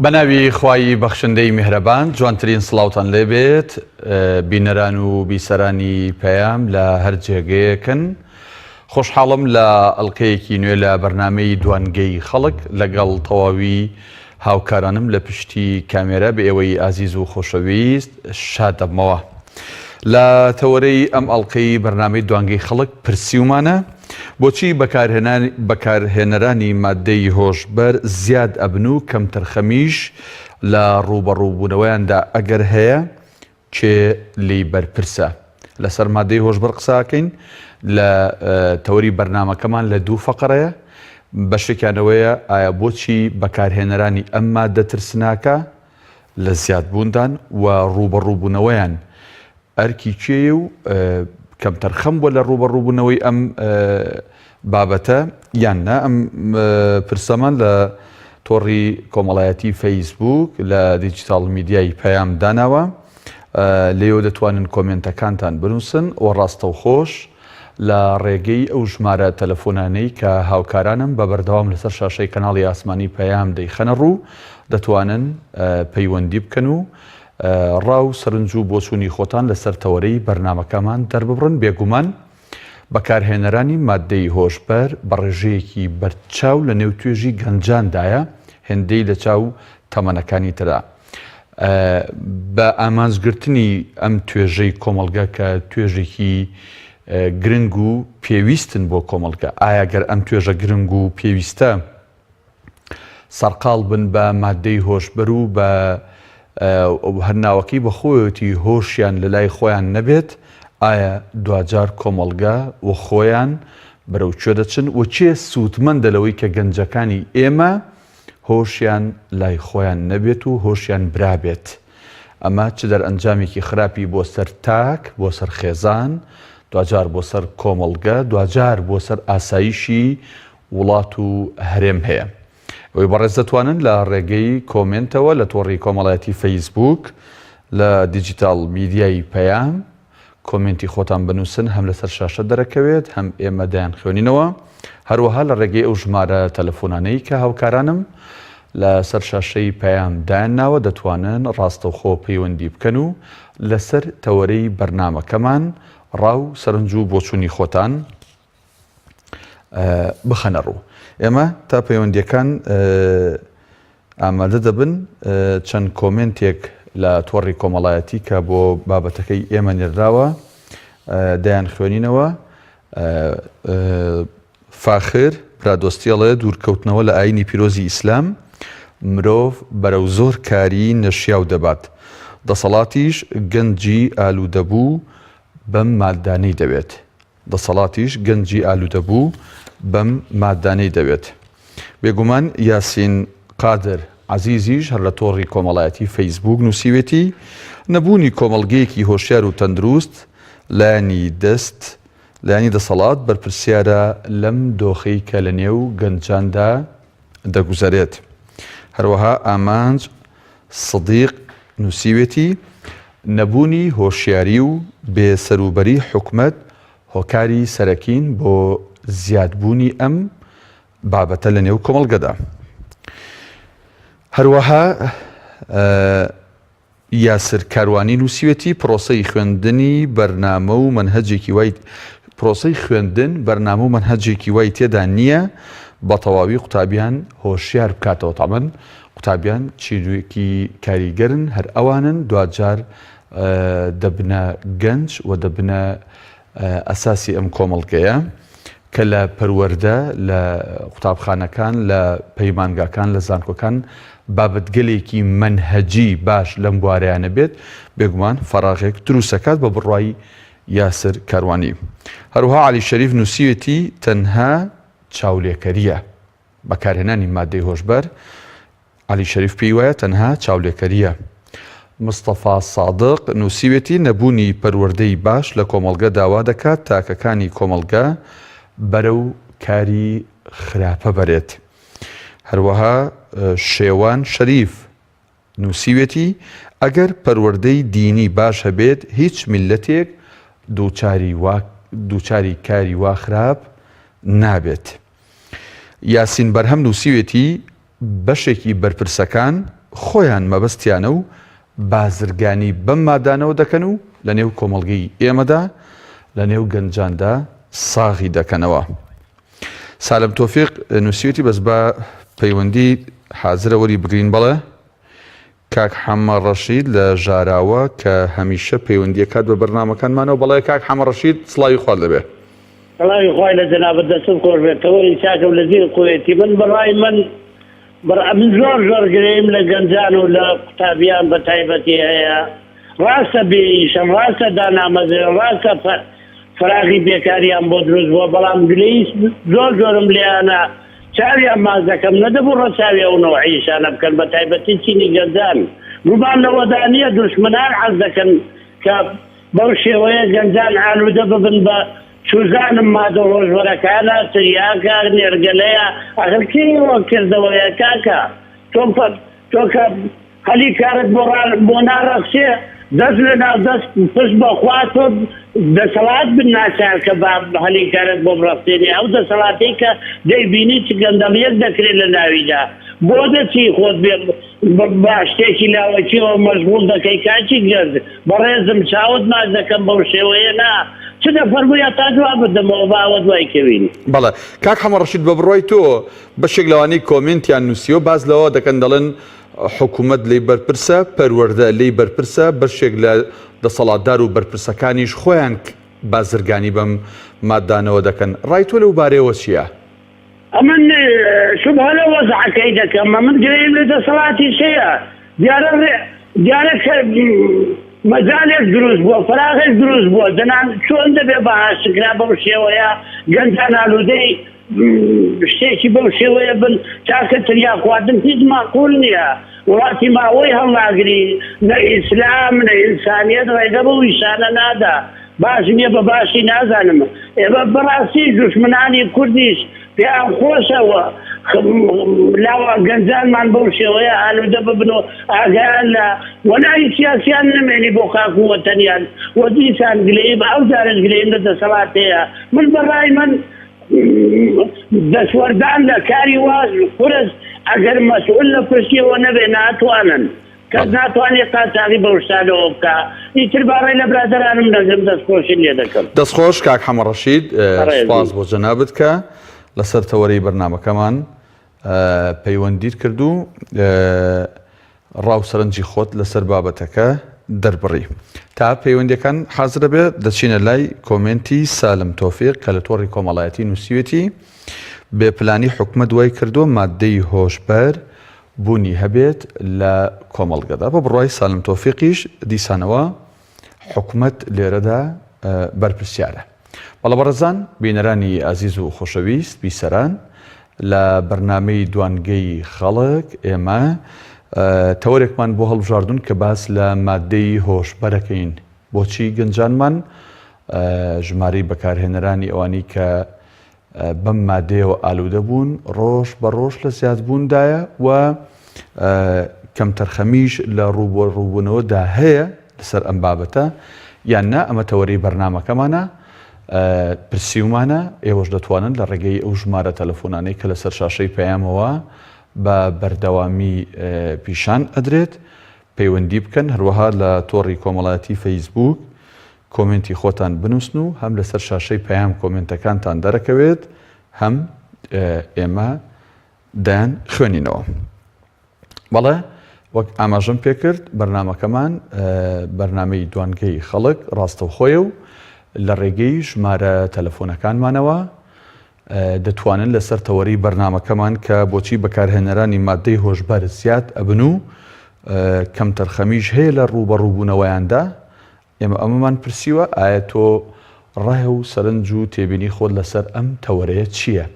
بە ناوی خوای بەخشندەی میهرەبان جوانترین سڵاوتان لێبێت بینەران و بیسەرانی پەیام لە هەر جێگەیەکن خۆشحاڵم لە ئەڵلقەیەکی نوێ لە بەرنمەی دوانگەی خەڵک لەگەڵ تەواوی هاوکارانم لە پشتی کامێرا بە ئێوەی ئازیز و خۆشەویست شاد دەبمەوە. لە تەوەرەی ئەم ئەڵقەی بەرنامەی دوانگەی خەڵک پرسیومانە، بۆچی بەکارهێنەرانی ماددەی هۆشبەر زیاد ئەبن و کەمتەرخەمیش لە ڕووبەڕووبوونەوەیاندا ئەگەر هەیە کێ لێی بەرپرسە؟ لەسەر مادەی هۆشبەر قسە ئەکەین لە تەوەری بەرنامەکەمان لە دوو فەقەرەیە بەشێکیان ئەوەیە ئایا بۆچی بەکارهێنەرانی ئەم مادە ترسناکە لە زیادبووندان و ڕووبەڕووبوونەوەیان ئەرکی کێیە و کەمتەرخەم بووە لە ڕووبەڕووبوونەوەی ئەم بابەتە یان نا ئەم پرسەمان لە تۆڕی کۆمەڵایەتی فەیسبوک لە دیجیتاڵ میدیای پەیام داناوە لێوە دەتوانن کۆمێنتەکانتان بنووسن و ڕاستەوخۆش لە ڕێگەی ئەو ژمارە تەلەفۆنانەی کە هاوکارانم بە بەردەوام لەسەر شاشەی کەناڵی ئاسمانی پەیام دەیخەنە ڕوو دەتوانن پەیوەندی بکەن و ڕا و سەرنج و بۆچوونی خۆتان لەسەر تەوەرەی بەرنامەکەمان دەرببڕن بێگومان بەکارهێنەرانی ماددەی هۆشبەر بە ڕێژەیەکی بەرچاو لە نێو توێژی گەنجاندایە، هێندەی لە چاو تەمەنەکانی ترا. بە ئامانجگرتنی ئەم توێژەی کۆمەڵگە کە توێژێکی گرنگ و پێویستن بۆ کۆمەڵگە، ئایا گەر ئەم توێژە گرنگ و پێویستە سەرقاڵ بن بە ماددەی هۆشبەر و بە هەر ناوەکەی بە خۆیەتی هۆشیان لە لای خۆیان نەبێت، ئایا دواجار کۆمەڵگە و خۆیان بەرەو کوێ دەچن و کێ سوودمەندە لەوەی کە گەنجەکانی ئێمە هۆشیان لای خۆیان نەبێت و هۆشیان برابێت؟ ئەمە چ دەرئەنجامێکی خراپی بۆ سەر تاک، بۆ سەر خێزان، دواجار بۆ سەر کۆمەڵگە، دواجار بۆ سەر ئاسایشی وڵات و هەرێم هەیە. ئەوەی بەڕێز دەتوانن لە ڕێگەی کۆمێنتەوە لە تۆڕی کۆمەڵایەتی فەیسبووک لە دیجیتاڵ میدیای پەیام کۆمێنتی خۆتان بنووسن هەم لەسەر شاشە دەرەکەوێت هەم ئێمە دەیانخوێنینەوە هەروەها لە ڕێگەی ئەو ژمارە تەلەفۆنانەی کە هاوکارانم لەسەر شاشەی پەیام دایانناوە دەتوانن ڕاستەوخۆ پەیوەندی بکەن و لەسەر تەوەرەی بەرنامەکەمان ڕا و سەرنج و بۆچوونی خۆتان بخەنە ڕوو. ئێمە تا پەیوەندیەکان ئامادە دەبن چەند کۆمێنتێک لە تۆڕی کۆمەڵایەتی کە بۆ بابەتەکەی ئێمە نێردراوە دەیان خوێنینەوە فاخر برادۆستی ئەڵێ دوورکەوتنەوە لە ئاینی پیرۆزی ئیسلام مرۆڤ بەرەو زۆر کاری نەشیاو دەبات دەسەڵاتیش گەنجی ئالوودەبوو بەم مادانەی دەوێت دەسەڵاتیش گەنجی ئالودەبوو بەم مادانەی دەوێت. بێگومان یاسین قادر عەزیزیش هەر لە تۆڕی کۆمەڵایەتی فەیسبووک نووسیوێتی، نەبوونی کۆمەڵگەیەکی هۆشیار و تەندروست لایەنی دەست لایەنی دەسەڵات بەرپرسیارە لەم دۆخەی کە لەنێو گەنجاندا دەگوزەرێت. هەروەها ئامانج سدیق نووسیوێتی، نەبوونی هۆشیاری و بێ سەروبەری حکومەت هۆکاری سەرەکین بۆ زیادبوونی ئەم بابەتە لە نێو کۆمەڵگەدا. هەروەها یاسر کاروانی نووسیوێتی، پرۆسەی خوێندنی بەرنامە و مەنهەجێکی وای پرۆسەی خوێندن بەرنامە و مەنهەجێکی وای تێدا نییە بە تەواوی قوتابیان هۆشیار بکاتەوە تەبعەن قوتابیان چینێکی کاریگەرن هەر ئەوانن دواجار دەبنە گەنج و دەبنە ئەساسی ئەم کۆمەڵگەیە کە لە پەروەردە، لە قوتابخانەکان، لە پەیمانگاکان، لە زانکۆکان بابەتگەلێکی مەنهەجی باش لەم بوارەیە نەبێت، بێگومان فەراغێک دروست ئەکات بە بڕوای یاسر کاروانی. هەروەها عەلی شەریف نووسیوێتی تەنها چاولێکەرییە بەکارهێنانی ماددەی هۆشبەر، عەلی شەریف پێی وایە تەنها چاولێکەرییە. مستەفا سادق نووسیوێتی، نەبوونی پەروەردەی باش لە کۆمەڵگە داوا دەکات تاکەکانی کۆمەڵگە بەرەو کاری خراپە بەرێت. هەروەها شێوان شەریف نووسیوێتی، ئەگەر پەروەردەی دینی باش هەبێت هیچ میللەتێک دووچاری کاری وا خراپ نابێت. یاسین بەرهەم نووسیوێتی، بەشێکی بەرپرسەکان. خۆیان مەبەستیانە و بازرگانی بەم مادانەوە دەکەن و لە نێو کۆمەڵگەی ئێمەدا لە نێو گەنجاندا ساغی دەکەنەوە. سالم تۆفیق نووسیوتی بەس بە پەیوەندی حازرە وەری بگرین بەڵێ کاک حەمە ڕەشید لە ژاراوە کە هەمیشە پەیوەندیەکات بە بەرنامەکانمانەوە بەڵێ کاک حەمە ڕەشید سڵاوی خوات لەبێ. سڵاوی خوای لە جەنابت دەستت خۆش بێت تەوەری چاکە و لە جێی خۆیەتی من بەڕای من بڕ من زۆر زۆر گرەیم لە گەنجان و لە قوتابیان بە تایبەتی هەیە ڕاستە بێ ئیشن ڕاستە دانامەزرێن ڕاستە فراغی بێکاریان بۆ دروست بووە بەڵام گلەیی زۆر زۆرم لێیانە چاویان ماچ دەکەم نەدەبوو ڕەچاوی ئەو نەوعە ئیشانە بکەن بە تایبەتی چینی گەنجان گومان لەوەدا نییە دوشمنان حەز دەکەن کە بەو شێوەیە گەنجان ئالوودە ببن بە چوزانم مادە هۆشبەرەکانە تریاکە نێرگەلەیە ئەخر کێ ئەوە کردەوەیە کاکە تۆ تۆ کە هەلی کارت بۆ بۆ ناڕەخسێ دەست لە ناو دەست پشت بە خوا تۆ دەسەڵات بن ناچار کە با هەلی کارت بۆ بڕەخسێنێ ئەو دەسەڵاتەی کە دەیبینی چ گەندەڵیەک دەکرێت لە ناویدا بۆ دەچی خۆت بێ بە شتێکی لاوەکیەوە مەشغوڵ دەکەی کاکی گەرد بەڕێزم چاوت ماچ دەکەم بەو شێوەیە نا چ دەفەرمووی هەتا جواب بدەمەوە با ئەوە دوای کەوین. بەڵێ کاک حەمە ڕەشید بە بڕوای تۆ بەشێک لەوانەی کۆمێنتیان نووسیوە باس لەوە دەکەن دەڵێن حکوومەت لێی بەرپرسە، پەروەردە لێی بەرپرسە، بەشێک لە دەسەڵاتدار و بەرپرسەکانیش خۆیان بازرگانی بەم ماددانەوە دەکەن. ڕای تۆ لەو بارەیەوە چییە؟ ئەمن شوبهە لە وەزعەکەی دەکەم، ئەمن گرەیم لە دەسەڵاتیش هەیە، دیارە ڕێ دیارە کە مەجالێک دروست بووە، فەراغێک دروست بووە، دەنا چۆن دەبێ بە ئاشکرا بەو شێوەیە گەنجان ئالوودەی شتێکی بەو شێوەیە بن چاکە تریا خواردن هیچ ماقول نییە وڵاتی ماوەی هەڵناگری نە ئیسلام نە ئینسانیەت ڕێگە بەو ئیشانە نادا باش نییە بە باشی نازانم ئێمە بەڕاستی دوشمنانی کوردیش پێیان خۆشە لاوە گەنجانمان بەو شێوەیە ئالوودە ببن و ئاگایان لە وەلائی سیاسیان نەمێنی بۆ خاک و وەتەنیان و دیسان گلەیی بە ئەو جارەش گلەییم لە دەسەڵات هەیە من بەڕای من دەستوەردان لە کاری وا قورس ئەگەر مەسئول لە پشتیەوە نەبێ ناتوانن کەس ناتوانێ قاچاغی بەو شتانەوە بکا ئیتر با ڕێ لە برادەرانم نەگرم دەستخۆشی لێ دەکەم. دەستخۆش کاک حەمە ڕەشید سوپاس بۆ جەنابت کە لەسەر تەوەرەی بەرنامەکەمان پەیوەندیت کرد و ڕا و سەرنجی خۆت لەسەر بابەتەکە دەربڕی. تا پەیوەندیەکان حازرە بێت دەچینە لای کۆمێنتی سالم تۆفیق کە لە تۆڕی کۆمەڵایەتی نووسیوێتی بێ پلانی حکومەت وای کردووە ماددەی هۆشبەر بوونی هەبێت لە کۆمەڵگەدا. بە بڕوای سالم تۆفیقیش دیسانەوە حکومەت لێرەدا بەرپرسیارە. بەڵێ بەڕێزان، بینەرانی ئازیز و خۆشەویست، بیسەران، لە بەرنامەی دوانگەی خەڵک ئێمە تەوەرێکمان بۆ هەڵبژاردوون کە باس لە ماددەی هۆشبەرەکەین. بۆچی گەنجانمان ژمارەی بەکارهێنەرانی ئەوانەی کە بەم مادەیەوە ئالوودە بوون ڕۆژ بە ڕۆژ لە زیادبووندایە و کەمتەرخەمیش لە ڕووبەڕووبوونەوەدا هەیە لەسەر ئەم بابەتە یان نا ئەمە تەوەرەی بەرنامەکەمانە پرسیومانە ئێوەش دەتوانن لە ڕێگەی ئەو ژمارە تەلەفۆنانەی کە لەسەر شاشەی پەیامەوە بە بەردەوامی پیشان ئەدرێت پەیوەندی بکەن هەروەها لە تۆڕی کۆمەڵایەتی فەیسبوک کۆمێنتی خۆتان بنووسن و هەم لەسەر شاشەی پەیام کۆمێنتەکانتان دەرەکەوێت هەم ئێمە دەیان خوێنینەوە. بەڵێ وەک ئاماژەم پێکرد بەرنامەکەمان بەرنامەی دوانگەی خەڵک ڕاستەوخۆیە و لە ڕێگەی ژمارە تەلەفۆنەکانمانەوە دەتوانن لەسەر تەوەری بەرنامەکەمان کە بۆچی بەکارهێنەرانی مادەی هۆشبەر زیاد ئەبن و کەمتەرخەمیش هەیە لە ڕووبەڕووبوونەوەیاندا ئێمە ئەمەمان پرسیوە، ئایا تۆ ڕای و سەرنج و تێبینی خۆت لەسەر ئەم تەوەرەیە چییە؟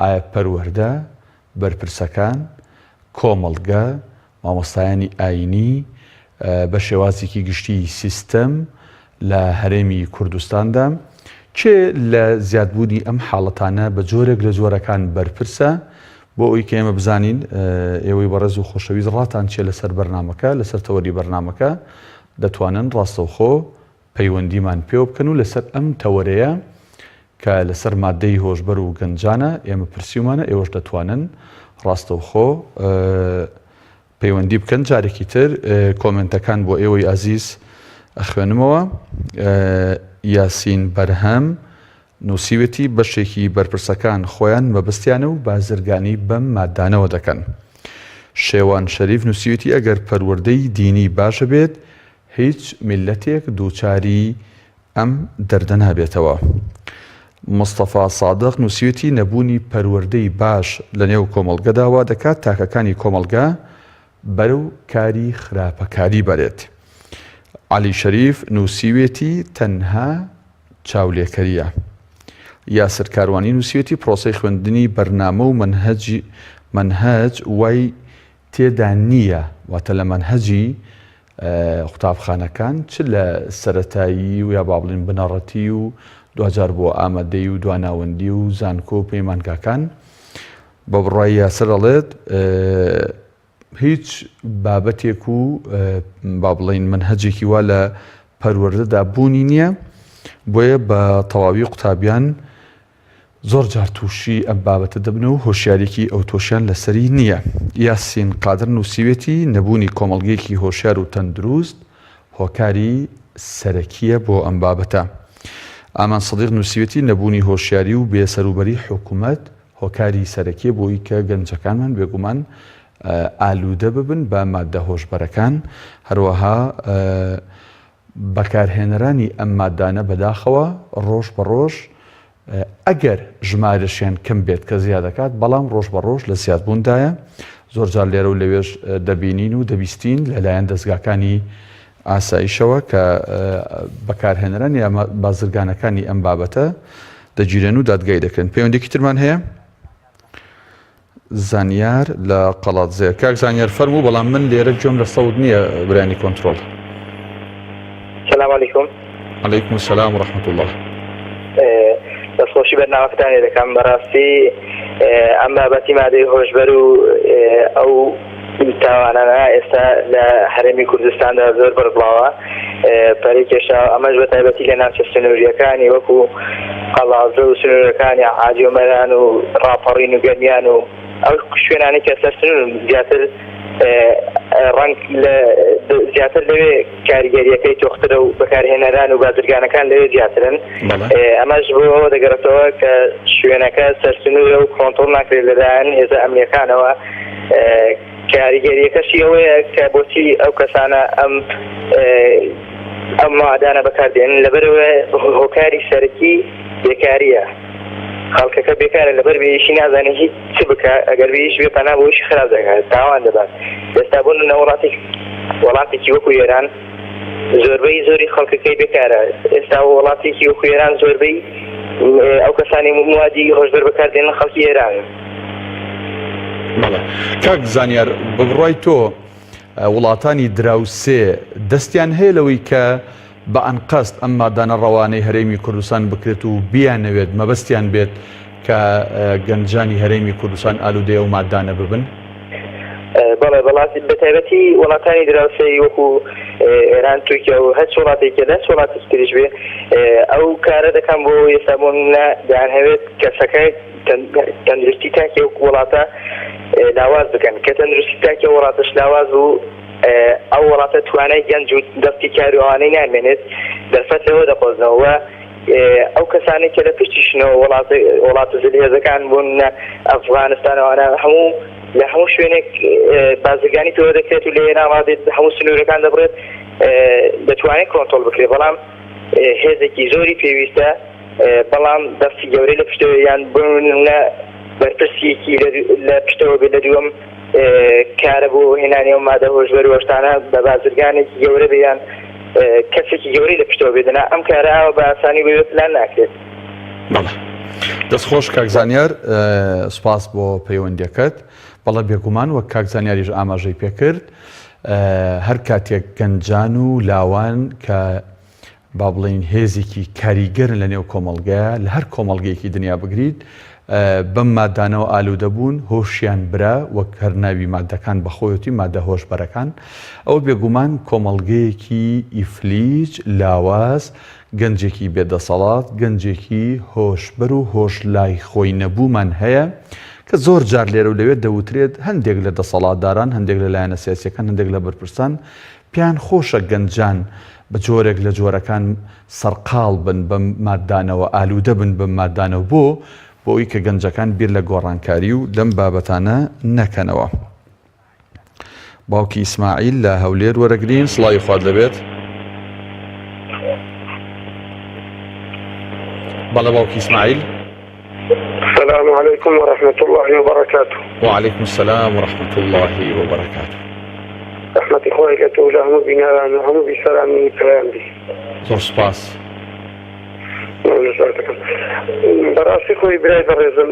ئایا پەروەردە، بەرپرسەکان، کۆمەڵگە، مامۆستایانی ئایینی، بە شێوازێکی گشتی سیستەم لە هەرێمی کوردستاندا، کێ لە زیادبوونی ئەم حاڵەتانە بە جۆرێک لە جۆرەکان بەرپرسە؟ بۆ ئەوەی کە ئێمە بزانین ئێوەی بەڕێز و خۆشەویست ڕاتان چییە لەسەر بەرنامەکە، لەسەر تەوەری بەرنامەکە، دەتوانن ڕاستەوخۆ پەیوەندیمان پێوە بکەن و لەسەر ئەم تەوەرەیە کە لەسەر مادەی هۆشبەر و گەنجانە ئێمە پرسیومانە ئێوەش دەتوانن ڕاستەوخۆ. پەیوەندی بکەن. جارێکی تر کۆمێنتەکان بۆ ئێوەی ئازیز ئەخوێنمەوە. یاسین بەرهەم نووسیوێتی بەشێکی بەرپرسەکان خۆیان مەبەستیانە و بازرگانی بەم مادانەوە دەکەن. شێوان شەریف نووسیوێتی ئەگەر پەروەردەی دینی باشە بێت هیچ میللەتێک دووچاری ئەم دەردە نابێتەوە. مستەفا سادق نووسیوێتی نەبوونی پەروەردەی باش لەنێو کۆمەڵگەدا وا دەکات تاکەکانی کۆمەڵگە بەرەو کاری خراپەکاری بەرێت. عەلی شەریف نووسیوێتی تەنها چاولێکەرییە. یاسر کاروانی نووسیوێتی پرۆسەی خوێندنی بەرنامە و مەنهەج وای تێدا نییە، واتە لە مەنهەجی قوتابخانەکان چ لە سەرەتایی و یا با بڵێین بنەڕەتی و دواجار بۆ ئامادەیی و دواناوەندی و زانکۆ و پەیمانگاکان بە بڕوای یاسر ئەڵێت هیچ بابەتێک و با بڵێین مەنهەجێکی وا لە پەروەردەدا بوونی نییە بۆیە بە تەواوی قوتابیان زۆر جار تووشی ئەم بابەتە دەبن و هۆشیاریەکی ئەوتۆشیان لەسەری نییە. یاسین قادر نووسیوێتی، نەبوونی کۆمەڵگەیەکی هۆشیار و تەندروست هۆکاری سەرەکییە بۆ ئەم بابەتە. ئامان سدیق نووسیوێتی، نەبوونی هۆشیاری و بێسەروبەری حکومەت هۆکاری سەرەکییە بۆی کە گەنجەکانمان بێگومان ئالوودە ببن بە ماددە هۆشبەرەکان، هەروەها بەکارهێنەرانی ئەم ماددانە بەداخەوە ڕۆژ بە ڕۆژ ئەگەر ژمارەشیان کەم بێت کە زیاد دەکات بەڵام ڕۆژ بە ڕۆژ لە زیادبووندایە زۆرجار لێرە و لەوێش دەبینین و دەبیستین لەلایەن دەستگاکانی ئاسایشەوە کە بەکارهێنەران یا بازرگانەکانی ئەم بابەتە دەگیرێن و دادگای دەکرێن پەیوەندێکی ترمان هەیە زانیار لە قەڵادزێ. کاک زانیار فەرموو بەڵام من لێرە گوێم لە سەوت نییە برانی کۆنترۆڵ. سلام علیکم. علیکم السلام و رحمة الله. دەستخۆشی بەرنامەکەتان لێ دەکەم بەڕاستی ئەم بابەتی مادەی هۆشبەر و ئەو تاوانانە ئێستا لە هەرێمی کوردستاندا زۆر بەربڵاوە پەرەی کێشاوە ئەمەش بە تایبەتی لە ناوچە سنووریەکانی وەکو قەڵادزە و سنوورەکانی عاجی ئۆمەران و ڕاپەڕین و گەرمیان و ئەو شوێنانەی کە سەر سنوورن زیاتر ڕەنگ لە زیاتر لەوێ کاریگەریەکەی تۆخترە و بەکارهێنەران و بازرگانەکان لەوێ زیاترن ئەمەش بۆ ئەوە دەگەڕێتەوە کە شوێنەکە سەر سنوورە و کۆنتڕۆڵ ناکرێت لەلایەن هێزە ئەمنیەکانەوە کاریگەریەکەشی ئەوەیە کە بۆچی ئەو کەسانە ئەم ئەم مادانە بەکاردێنن لەبەرەوە هۆکاری سەرەکی بێکاریە خەڵکەکە بێکارە لەبەر بێئیشی نازانێت هیچ چ بکە ئەگەر بێئیش بێ پەنا بۆ ئیشی خراپ دەکات تاوان دەبات ئێستا بۆ نمونە وڵاتێک وڵاتێکی وەکو ئێران زۆربەی زۆری خەڵکەکەی بێکارە ئێستا وڵاتێکی وەکو ئێران زۆربەی ئەو کەسانی موادی هۆشبەر بەکاردێنن خەڵکی ئێران. بەڵێ کاک زانیار بە بڕوای تۆ وڵاتانی دراوسێ دەستیان هەیە لەوەی کە بە ئەنقەست ئەم مادانە ڕەوانەی هەرێمی کوردستان بکرێت و بیانەوێت مەبەستیان بێت کە گەنجانی هەرێمی کوردستان ئالوودەی ئەو مادانە ببن؟ بەڵێ بەڵاتی بە تایبەتی وڵاتانی دراوسێی وەکو ئێران تورکیا و هەچ وڵاتێکی لە هەچ وڵاتێکی تریش بێ ئەو کارە دەکەن بۆ ئێستا بۆ نمونە دەیانهەوێت کەسەکە تەندروستی تاکی ئەو وڵاتە لاواز بکەن کە تەندروستی تاکی ئەو وڵاتەش لاواز بوو ئەو وڵاتە توانای گەنج و دەستی کار و ئەوانەی نامێنێت دەرفەت لەوە دەقۆزنەوە ئەو کەسانەی کە لە پشتیشنەوە وڵاتە وڵاتە زلهێزەکان بوون ئەفغانستان ئەوانە هەموو لە هەموو شوێنێک بازرگانی پێوە دەکرێت و لە ئێران ڕادێت هەموو سنوورەکان دەبڕێت دەتوانێت کۆنترۆڵ بکرێت بەڵام هێزێکی زۆری پێویستە بەڵام دەستی گەورەی لە پشتەوە یان بۆ نمونە بەرپرسیەکی لە پشتەوە بێت لە دووەم کارە بۆ هێنانی ئەو مادە هۆشبەر و شتانە بە بازرگانێکی گەورە بێ یان کەسێکی گەورەی لە پشتەوە بێ دەنا ئەم کارە ئاوا بە ئاسانی بەبێ پلان ناکرێت. بەڵێ دەست خۆش کاک زانیار سوپاس بۆ پەیوەندیەکەت بەڵێ بێگومان وەک کاک زانیاریش ئاماژەی پێکرد هەر کاتێک گەنجان و لاوان کە با بڵێین هێزێکی کاریگەرن لە نێو کۆمەڵگەیا، لە هەر کۆمەڵگەیەکی دنیا بگریت، بەم مادانەوە ئالوودە بوون، هۆشیان برا، وەک هەر ناوی مادەکان بە خۆیەتی، مادە هۆشبەرەکان، ئەوە بێگومان کۆمەڵگەیەکی ئیفلیج، لاواز، گەنجێکی بێ دەسەڵات، گەنجێکی هۆشبەر و هۆش لای خۆی نەبوومان هەیە. کە زۆر جار لێرە و لەوێ دەوترێت هەندێک لە دەسەڵاتداران، هەندێک لە لایەنە سیاسیەکان، هەندێک لە بەرپرسان پێیان خۆشە گەنجان بە جۆرێک لە جۆرەکان سەرقاڵ بن بەم ماددانەوە، ئالوودە بن بەم ماددانەوە بۆ؟ بۆ ئەوی کە گەنجەکان بیر لە گۆڕانکاری و لەم بابەتانە نەکەنەوە. باوکی ئیسماعیل لە هەولێر وەرەگرین سڵاوی خوات لەبێت. بەڵێ باوکی ئیسماعیل. السلام علیکم ورحمة الله وبرکاته. وعلیکم السلام ورحمة الله وبرکاته. رحمەتی خوای لە تۆ و لە هەموو بینەران و هەموو بیسەرانی پەیام بی. زۆر سوپاس. بەڕاستی خۆی برای بەڕێزم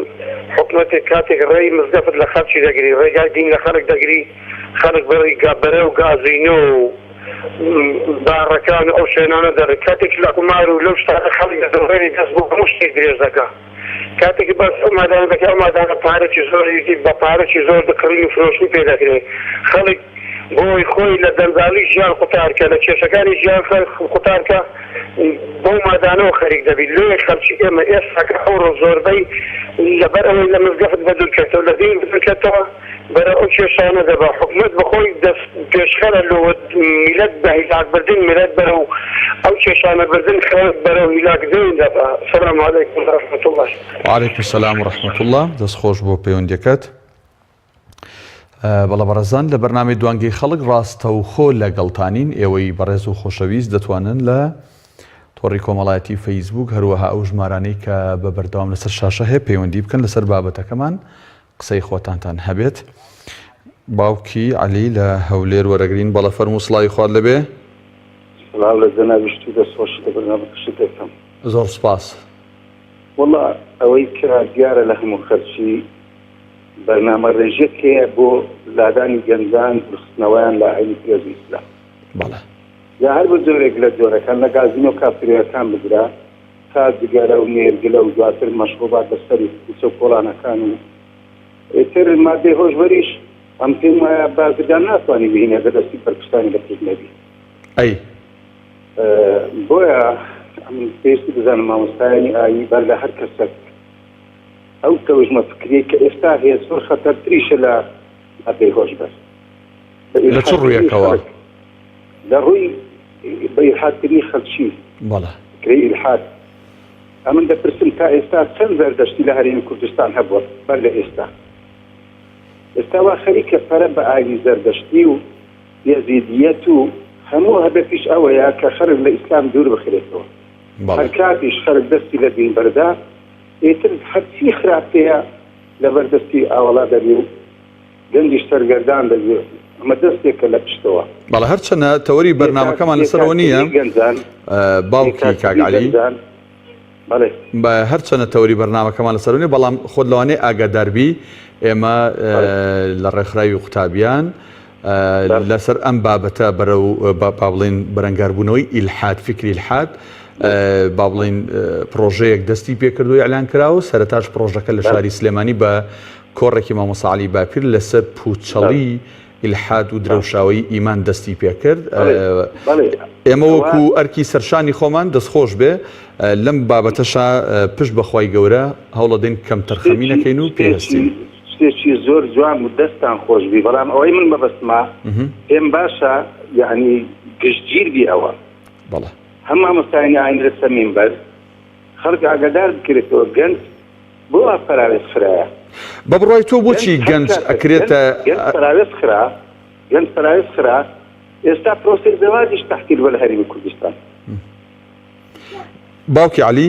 حکومەتێک کاتێک ڕێی مزگەفت لە خەڵکی دەگری ڕێگای دین لە خەڵک دەگری خەڵک بەڕی بەرەو گازینۆ و باڕەکان و ئەو شوێنانە دەڕی کاتێک لە قومار و لەو شتانە خەڵک دەدۆڕێنی دەست بۆ هەموو شتێک درێژ دەکا کاتێک باس ئەو مادانە دەکەی ئەو مادانە پارەکی زۆری بە پارەکی زۆر دکڕین و فرۆشتنی پێ دەکرێ خەڵک بۆی خۆی لە جەنجاڵی ژیان قوتار کە، لە کێشەکانی ژیان قوتار کە، بەو مادانەوە خەریک دەبی. لۆیە خەڵکی ئێمە ئێستاکە ئەوڕۆ زۆربەی لەبەر ئەوەی لە مزگەفت بەدوور کەوتەوە، لە دین بەدوور کەوتەوە، بەرەو ئەو کێشانە دەبا. حکومەت بەخۆی دەست پێشخەرە لۆ میللەت بە هیلاک بردن، میللەت بەرەو ئەو کێشانە بردن، خەڵک بەرەو هیلاک دین دەبا. سلام علیکم و رحمە اللە. وعلیکم السلام و رحمە اللە. دەست خۆش بۆ پەیوەندیەکەت. بەڵێ بەڕێزان لە بەرنامەی دوانگەی خەڵک ڕاستەوخۆ لەگەڵتانین ئێوەی بەڕێز و خۆشەویست دەتوانن لە تۆڕی کۆمەڵایەتی فەیسبوک هەروەها ئەو ژمارانەی کە بە بەردەوام لەسەر شاشە هەیە پەیوەندی بکەن لەسەر بابەتەکەمان قسەی خۆتانتان هەبێت باوکی عەلی لە هەولێر وەرەگرین بەڵە فەرموو سڵاوی خوات لەبێ سڵاو لە جەنابیشت و دەستخۆشی لە بەرنامەکەشت دەکەم. زۆر سپاس. وەڵا ئەوەی کە دیارە لە هەموو خەرچی بەرنامە ڕێژیەک هەیە بۆ لادانی گەنجان دورخستنەوەیان لە ئاینی پیرۆزی ئیسلام. بەڵێ. جا هەر بە جۆرێک لە جۆرەکان لە گازینۆ کافتریاکان بگرە تا جگەرە و نێرگلە و دواتر مەشڕوبات لە سەری کوچە و کۆڵانەکان و ئیتر مادەی هۆشبەریش ئەم پێم وایە بازرگان ناتوانی بهینێ بە دەستی بەرپرسانی لە پشت نەبی. ئەی. بۆیە ئەمن پێویستی دەزانم مامۆستایانی ئاینی بەر لە هەر کەسەک ئەو تەوژمە فکریەی کە ئێستا هەیە زۆر خەتەرتریشە لە مادەی هۆشبەر. بە لە چ ئیلحادکردنی ڕوویەکەوە؟ خەڵک لە ڕووی بە ئیلحادکردنی خەڵکی بەڵێ. فکرەی ئیلحاد. ئەمن دەپرسم تا ئێستا چەند زەردەشتی لە هەرێمی کوردستان هەبووە بەر لە ئێستا؟ ئێستا وا خەریکە پەرە بە ئاینی زەردەشتی و یەزیدیەت و هەموو هەدەفیش ئەوەیە کە خەڵک لە ئیسلام دوور بخرێتەوە. بەڵێ. هەرکاتیش خەڵک دەستی لە دین بەردا ئیتر هەرچی خراپەیە لەبەر دەستی ئاوەڵا دەبی و گەنجیش سەرگەردان دەبی ئەمە دەستێکە لە پشتەوە. بەڵێ هەرچەنە تەوەری بەرنامەکەمان لەسەرەوە نییە بێکارکردنی گەنجان باوکی کاک بێکارکردنی عەلی. گەنجان بەڵێ. هەرچەنە تەوەری بەرنامەکەمان لەسەرەوە نییە بەڵام خۆت لەوانەیە ئاگاداربی ئێمە لە ڕێکخراوی قوتابیان لەسەر ئەم بابەتە بەرەو با بڵێین بەرەنگاربوونەوەی ئیلحاد، فیکری ئیلحاد، با بڵێین پڕۆژەیەک دەستی پێکردو ئیعلان کرا و سەرەتاش پڕۆژەکە لە شاری سلێمانی بە کۆڕێکی مامۆستا عەلی باپیر لەسەر پوچەڵی ئیلحاد و درەوشاوەیی ئیمان دەستی پێکرد. ئێمە وەکو ئەرکی سەرشانی خۆمان دەستخۆش بێ لەم بابەتەشا پشت بە خوای گەورە هەوڵەدەین کەمتەرخەمی نەکەین و پێی هەستین. شتێکی زۆر جوان بوو دەستتان خۆش بی بەڵام ئەوەی من مەبەستمە پێم باشە یەعنی گشتگیر بی ئەوە بەڵێ. هەم مامۆستایانی ئاین لەسەر مینبەر خەڵک ئاگادار بکرێتەوە گەنج بۆ وا پەراوێز خرایە. بە بڕوای تۆ بۆچی گەنج ئەکرێتە. گەنج پەراوێز خرا گەنج پەراوێز خرا ئێستا پرۆسەی زەواجیش تەحتیل بووە لە هەرێمی کوردستان. باوکی عەلی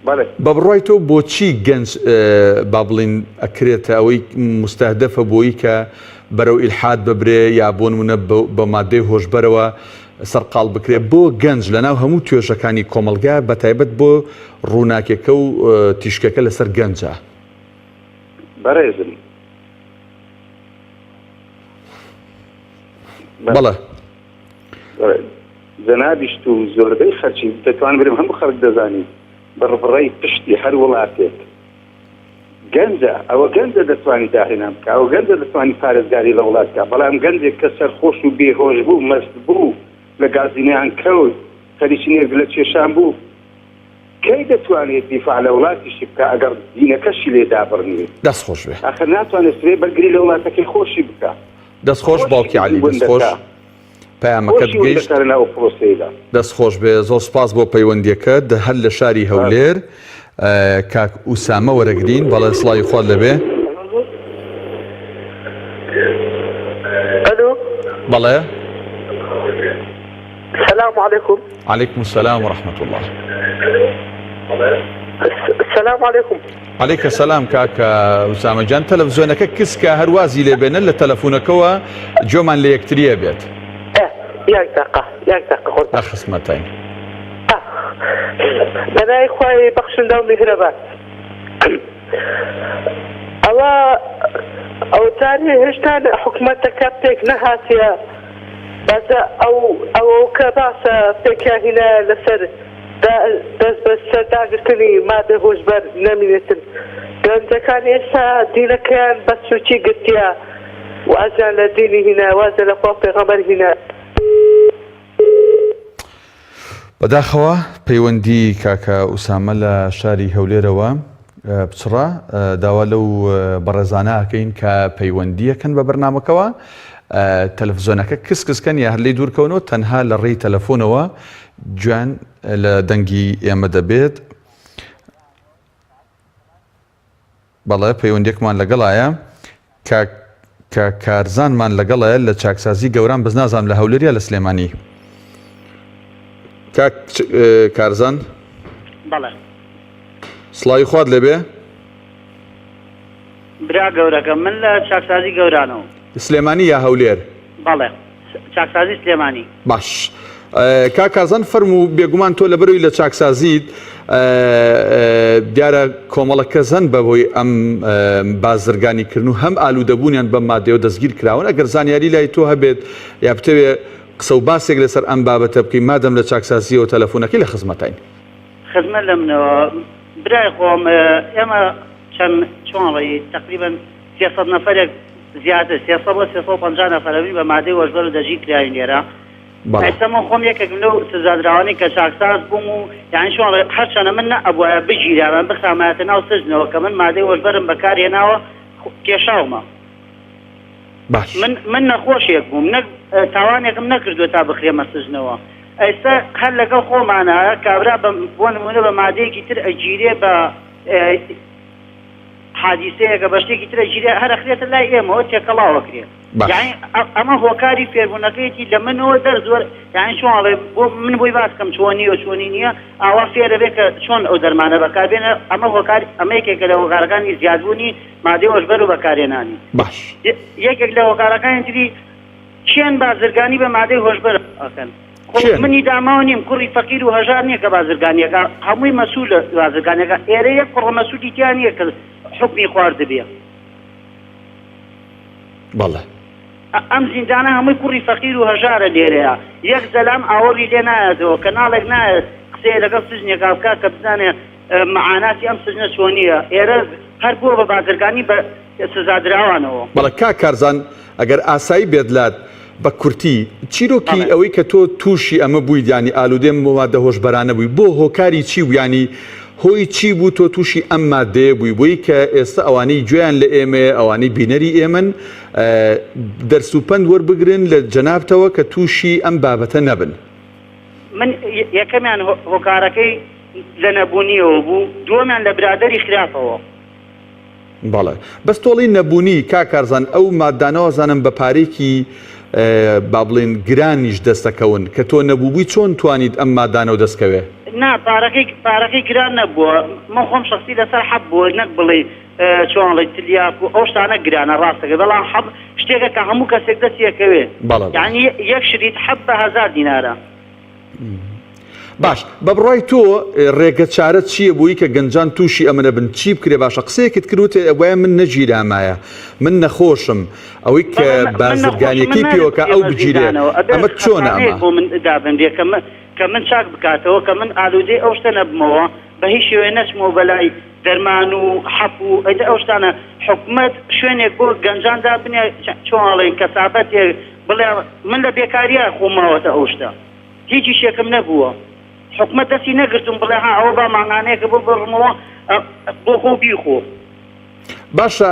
بەڵێ. بە بڕوای تۆ بۆچی گەنج با بڵێین ئەکرێتە ئەوەی موستەهدەفە بۆی کە بەرەو ئیلحاد ببرێ یا بۆ نمونە بە مادەی هۆشبەرەوە سەرقاڵ بکرێ بۆ گەنج لەناو هەموو توێژەکانی کۆمەڵگا بە تایبەت بۆ ڕووناکێکە و تیشکەکە لەسەر گەنجە؟ بەڕێزم. بەڵێ. جەنابیشت و زۆربەی خەلکی دەتوانم بلێم هەموو خەلک دەزانی بڕبڕەی پشتی هەر وڵاتێک گەنجە ئەوە گەنجە دەتوانی داهێنان بکا ئەوە گەنجە دەتوانی پارێزگاری لە وڵات بکا بەڵام گەنجێک کە سەرخۆش و بێهۆش بوو مەست بوو لە گازینەیان کەوت خەریکی نێرگلە کێشان بوو. کەی دەتوانێت دیفاع لە وڵاتیشی بکا ئەگەڕ دینەکەشی لێ دابڕنی؟ دەست خۆش بێ. ئاخر ناتوانێت سبەی بەرگری لە وڵاتەکەی خۆشی بکا. دەست خۆش خۆشی باوکی عەلی ون دەست خۆش دەکا. پەیامەکەت خۆشی ون گەیشت. دەکا لەناو ئەو پرۆسەیەدا. دەست خۆش بێ زۆر سوپاس بۆ پەیوەندیەکەت هەر لە شاری هەولێر کاک ئوسامە وەرەگرین بەڵێ سڵاوی خوات لەبێ. ئەلو. بەڵێ. سلام علیکم. علیکم السلام و رحمة اللە. سلام علیکم. علیک سلام کاک ئوسامە گیان تەلەفزیۆنەکە کسکە هەر وازی لێ بێنە لە تەلەفونەکەوە گوێمان لە یەکتریە بێت. ئە یەک دەقە یەک دەقە قوربان. لە خزمەتین. ئە بەناوی خوای بەخشندە و میهرەبان. ئەوە ئەوتاری هێشتا حکومەتەکە پێک نەهاتیە بەسە ئەو ئەوەکە باسە پێکیان هینایە لەسەر دەست بەسەر داگرتنی مادەی هۆشبەر نەمینێتن گەنجەکان ئێستا دینەکەیان بە سوکی گرتیە وازیان لە دینی هینا وازیان لە خوا و پێغەمبەر هینا. بەداخەوە پەیوەندی کاکە ئوسامە لە شاری هەولێرەوە پچڕا، داوا لەو بەڕێزانە ئەکەین کە پەیوەندیەکەن بە بەرنامەکەوە تەلەفزیۆنەکە کز کز کەن یا هەر لێی دوورکەونەوە تەنها لە ڕێی تەلەفۆنەوە گوێیان لە دەنگی ئێمە دەبێت. بەڵێ پەیوەندیەکمان لەگەڵایە کاک کاک کارزانمان لەگەڵە لە چاکسازی گەوران بەس نازانم لە هەولێر یا لە سلێمانی کاک کارزان بەڵێ سڵاوی خوات لێبێ برا گەورەکەم من لە چاکسازی گەورانەوە سلێمانی یا هەولێر بەڵێ چاکسازی سلێمانی. باش کاک کارزان فەرموو بێگومان تۆ لەبەرەوەی لە چاکسازیت دیارە کۆمەڵە کەس هەن بەهۆی ئەم بازرگانی کردن و هەم ئالوودەبوونیان بەم مادەیەوە دەستگیر کراون ئەگەر زانیاری لای تۆ هەبێت یا بتەوێ قسە و باسێک لەسەر ئەم بابەتە بکەی مادەم لە چاکسازیەوە تەلەفۆنەکەی لە خزمەتین. خزمەت لە منەوە برای خۆم ئێمە چەند چۆن ڵێی تەقریبەن 300 نەفەرێک زیاتر 300 بۆ 350 نەفەر ئەبین بە مادەی هۆشبەر و دەستگیر کراوین لێرە بەڵێ. ئێستا من خۆم یەکێکم لەو سزادراوانەی کە چاکساز بووم و یانی چۆن ئەڵێ هەرچەنە من نەئەبوایە بگیرامە بخرامایەتە ناو سجنەوە کە من مادەی هۆشبەرم بەکار هێناوە کێشاومە باش. من من نەخۆشێک بووم نەک تاوانێکم نەکردووە تا بخرێمە سجنەوە ئێستا هەر لەگەڵ خۆمانە کابرا بە بۆ نموونە بە مادەیەکی تر ئەگیرێ بە حادیسەیەکە بە شتێکی ترە گیرێ هەر ئەخرێتە لای ئێمەوە تێکەڵاو ئەکرێ باش. یانی ئەمە هۆکاری فێربوونەکەیەتی لە منەوە دەرس وەر یانی چۆن ئەڵێ بۆ من بۆی باس کەم چۆنی و چۆنی نییە ئاوا فێرە بێ کە چۆن ئەو دەرمانە بەکاربێنە ئەمە هۆکار ئەمە یەکێکە لە هۆکارەکانی زیادبوونی مادەی هۆشبەر و بەکارهێنانی باش. یەکێک لە هۆکارەکانی تری کێن بازرگانی بە مادەی هۆشبەر ئەکەن؟ خۆ کێن؟ منی داماو نیم کوڕی فەقیر و هەژار نیە کە بازرگانی ئەکا هەمووی مەسولە بازرگانی ئەکا ئێرە یەک کوڕە مەسولی تیا نیە کە حوکمی خواردبێ. بەڵێ. ئەم زیندانە هەمووی کوڕی فەقیر و هەژارە لێرەیە یەک زەلام ئاوەڕی لێ نایەتەوە کەناڵێک نایەت قسەیە لەگەڵ سجنێکا بکا کە بزانێ مەعاناتی ئەم سجنە چۆنیە ئێرە هەر بووە بە بازرگانی بە سزادراوانەوە. بەڵێ کاک کارزان ئەگەر ئاسایی بێت لات بە کورتی چیرۆکی بەڵێ. ئەوەی کە تۆ تووشی ئەمە بوویت یانی ئالوودەی ئەم مادە هۆشبەرانە بووی بۆ هۆکاری چی بوو یانی هۆی چی بوو تۆ تووشی ئەم مادەیە بووی بۆی کە ئێستا ئەوانەی گوێیان لە ئێمەیە ئەوانەی بینەری ئێمەن دەرس و پەند وەربگرن لە جەنابتەوە کە تووشی ئەم بابەتە نەبن. من یەکەمیان هۆکارەکەی لە نەبوونیەوە بوو دووەمیان لە برادەری خراپەوە. بەڵێ بەس تۆڵی نەبونی کاک کارزان ئەو مادانە وازانم بە پارەیەکی با بڵێن گرانیش دەست دەکەون کە تۆ نەبووبوی چۆن توانیت ئەم مادانەو دەست کەوێ؟ نا پارەکەی پارەکەی گران نەبووە من خۆم شەخسی لەسەر حەب بووە نەک بڵێی چۆن ئەڵێی تلیاک و ئەو شتانە گرانە ڕاستەکەی بەڵام حەب شتێکە کە هەموو کەسێک دەستی ئەکەوێ بەڵێ بەڵێ. یانی یەک شریت حەب بە هەزار دینارە. باش بە بڕوای تۆ ڕێگە چارە چییە بۆی کە گەنجان تووشی ئەمە نەبن چی بکرێ باشە قسەیەکت کرد وتت ئەبوایە من نەگیرامایە من نەخۆشم ئەوەی کە بەڵێ من نەخۆشم من بازرگانیەکەی نابێ پێوەکە ئەو بخرێمە بگیرێ زیندانەوە ئەبێ ئەمە چۆنە خەسانەیەک ئەمە؟ بۆ من دابنرێ کە من کە من چاک بکاتەوە کە من ئالوودەی ئەو شتە نەبمەوە بە هیچ شێوەیە نەچمەوە بەلای دەرمان و حەپ و ئەی ئەو شتانە حکومەت شوێنێک بۆ گەنجان دابنێ چۆن ئەڵێن کەسابەتێک بڵێ من لە بێکاریە خۆم ماوەتە ئەو شتە هیچ ئیشێکم نەبووە. حکومەت دەستی نەگرتوم بڵێ ها ئەوە با مانگانەیەکە بۆ بڕمەوە بۆ خۆ بیخۆ. باشە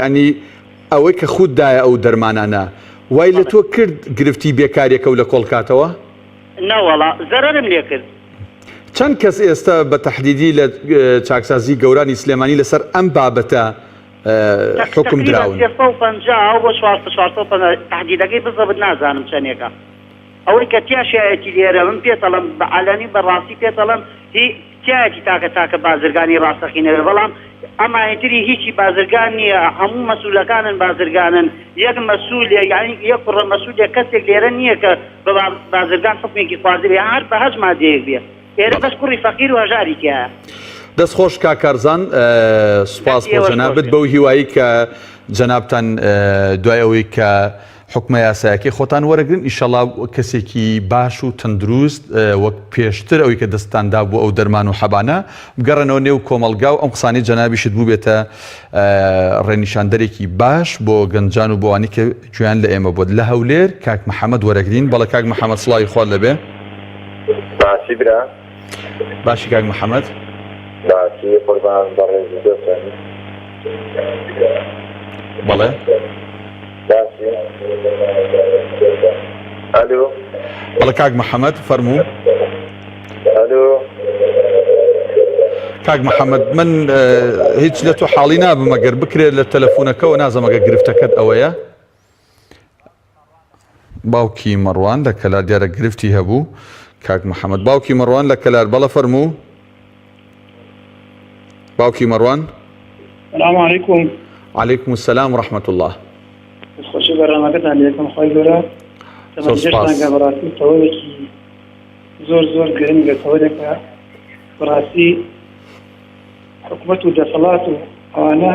ینی ئەوەی کە خوت دایە ئەو دەرمانانە وای لە تۆ کرد گرفتی بێکاریەکە و لە کۆڵ کاتەوە؟ نەوەڵا زەرەرم لێ کرد. چەند کەس ئێستا بە تەحدیدی لە چاکسازی گەورانی سلێمانی لەسەر ئەم بابەتە حوکم دراون؟ تەقریبەن 350 بۆ 400 450 تەحدیدەکەی بزەبت نازانم چەندێکە. ئەوەی کە تیا شایەتی لێرە من پێت ئەڵێم بە عەلەنی بە ڕاستی پێت ئەڵێم هی تیایەتی تاکە تاکە بازرگانی ڕاستەقینە بێ بەڵام ئەمانی تری هیچی بازرگان نییە هەموو مەسولەکانن بازرگانن یەک مەسولێ یانی یەک کوڕە مەسولێ کەسێک لێرە نییە کە بە بازرگان حوکمێکی خواردبێ هەر بە هەچ مادەیەک بێ ئێرە بەس کوڕی فەقیر و هەژاری تیایە. دەست خۆش کاک کارزان سوپاس دەستی بۆ ئێوەش خۆش جەنابت بێ. بەو هیوایی کە جەنابتان دوای ئەوەی کە حوکمە یاسایەکەی خۆتان وەرەگرن ئیشەڵا کەسێکی باش و تەندروست وەک پێشتر ئەوی کە دەستتان دابوو ئەو دەرمان و حەبانە بگەڕێنەوە نێو کۆمەڵگا و ئەم قسانەی جەنابیشت بووبێتە ڕێنیشاندەرێکی باش بۆ گەنجان و بۆوانی کە گوێیان لە ئێمە بۆت لە هەولێر کاک محەممەد وەرەگرین بەڵێ کاک محەممەد سڵاوی خوات لەبێ. باشی برا. باشی کاک محەممەد. باشی قوربان بەڕێزی دەچەنی. بەڵێ. باشی ئەلو. بەڵێ کاک محەممەد فەرموو. ئەلو. کاک محەممەد من هیچ لە تۆ حاڵی نابم ئەگەر بکرێت لە تەلەفۆنەکەەوە نازەمەگە گرفتەکەت ئەوەیە. باوکی مەڕوان لە کەلار دیارە گرفتی هەبوو کاک محەممەد باوکی مەڕوان لە کەلار بەڵە فەرموو باوکی مەڕوان سلام علیکم علیکم السلام و رحمة الله خۆشی بەرنامەکەتان لێکم خۆی گەورە زۆر سپاس. تەمەنجێشتان بەڕاستی تەوەرێکی زۆر زۆر گرنگە تەوەرێکە بەڕاستی حکومەت و دەسەڵات و ئەوانە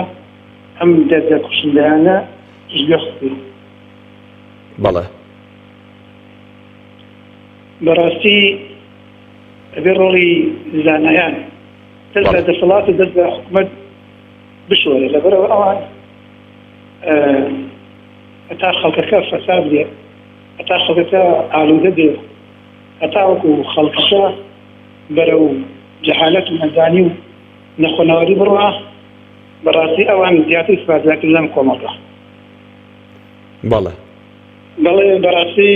ئەم دەردە کوشندەیانە پشتگوێ خستوون. بەڵێ. بەڕاستی ئەبێ ڕۆڵی زانایان دەست لە دەسەڵات و دەست لە حکومەت بشۆرێ لەبەرەوە ئەوان هەتا خەڵکەکە فەساد بێ هەتا خەڵکەکە ئالوودە بێ هەتاوەکو خەڵکەکە بەرەو جەهالەت و نەزانی و نەخۆنەواری بڕوا بەڕاستی ئەوان زیاتر ئیسفادە کرد لەم کۆمەڵگا. بەڵێ. بەڵێ بەڕاستی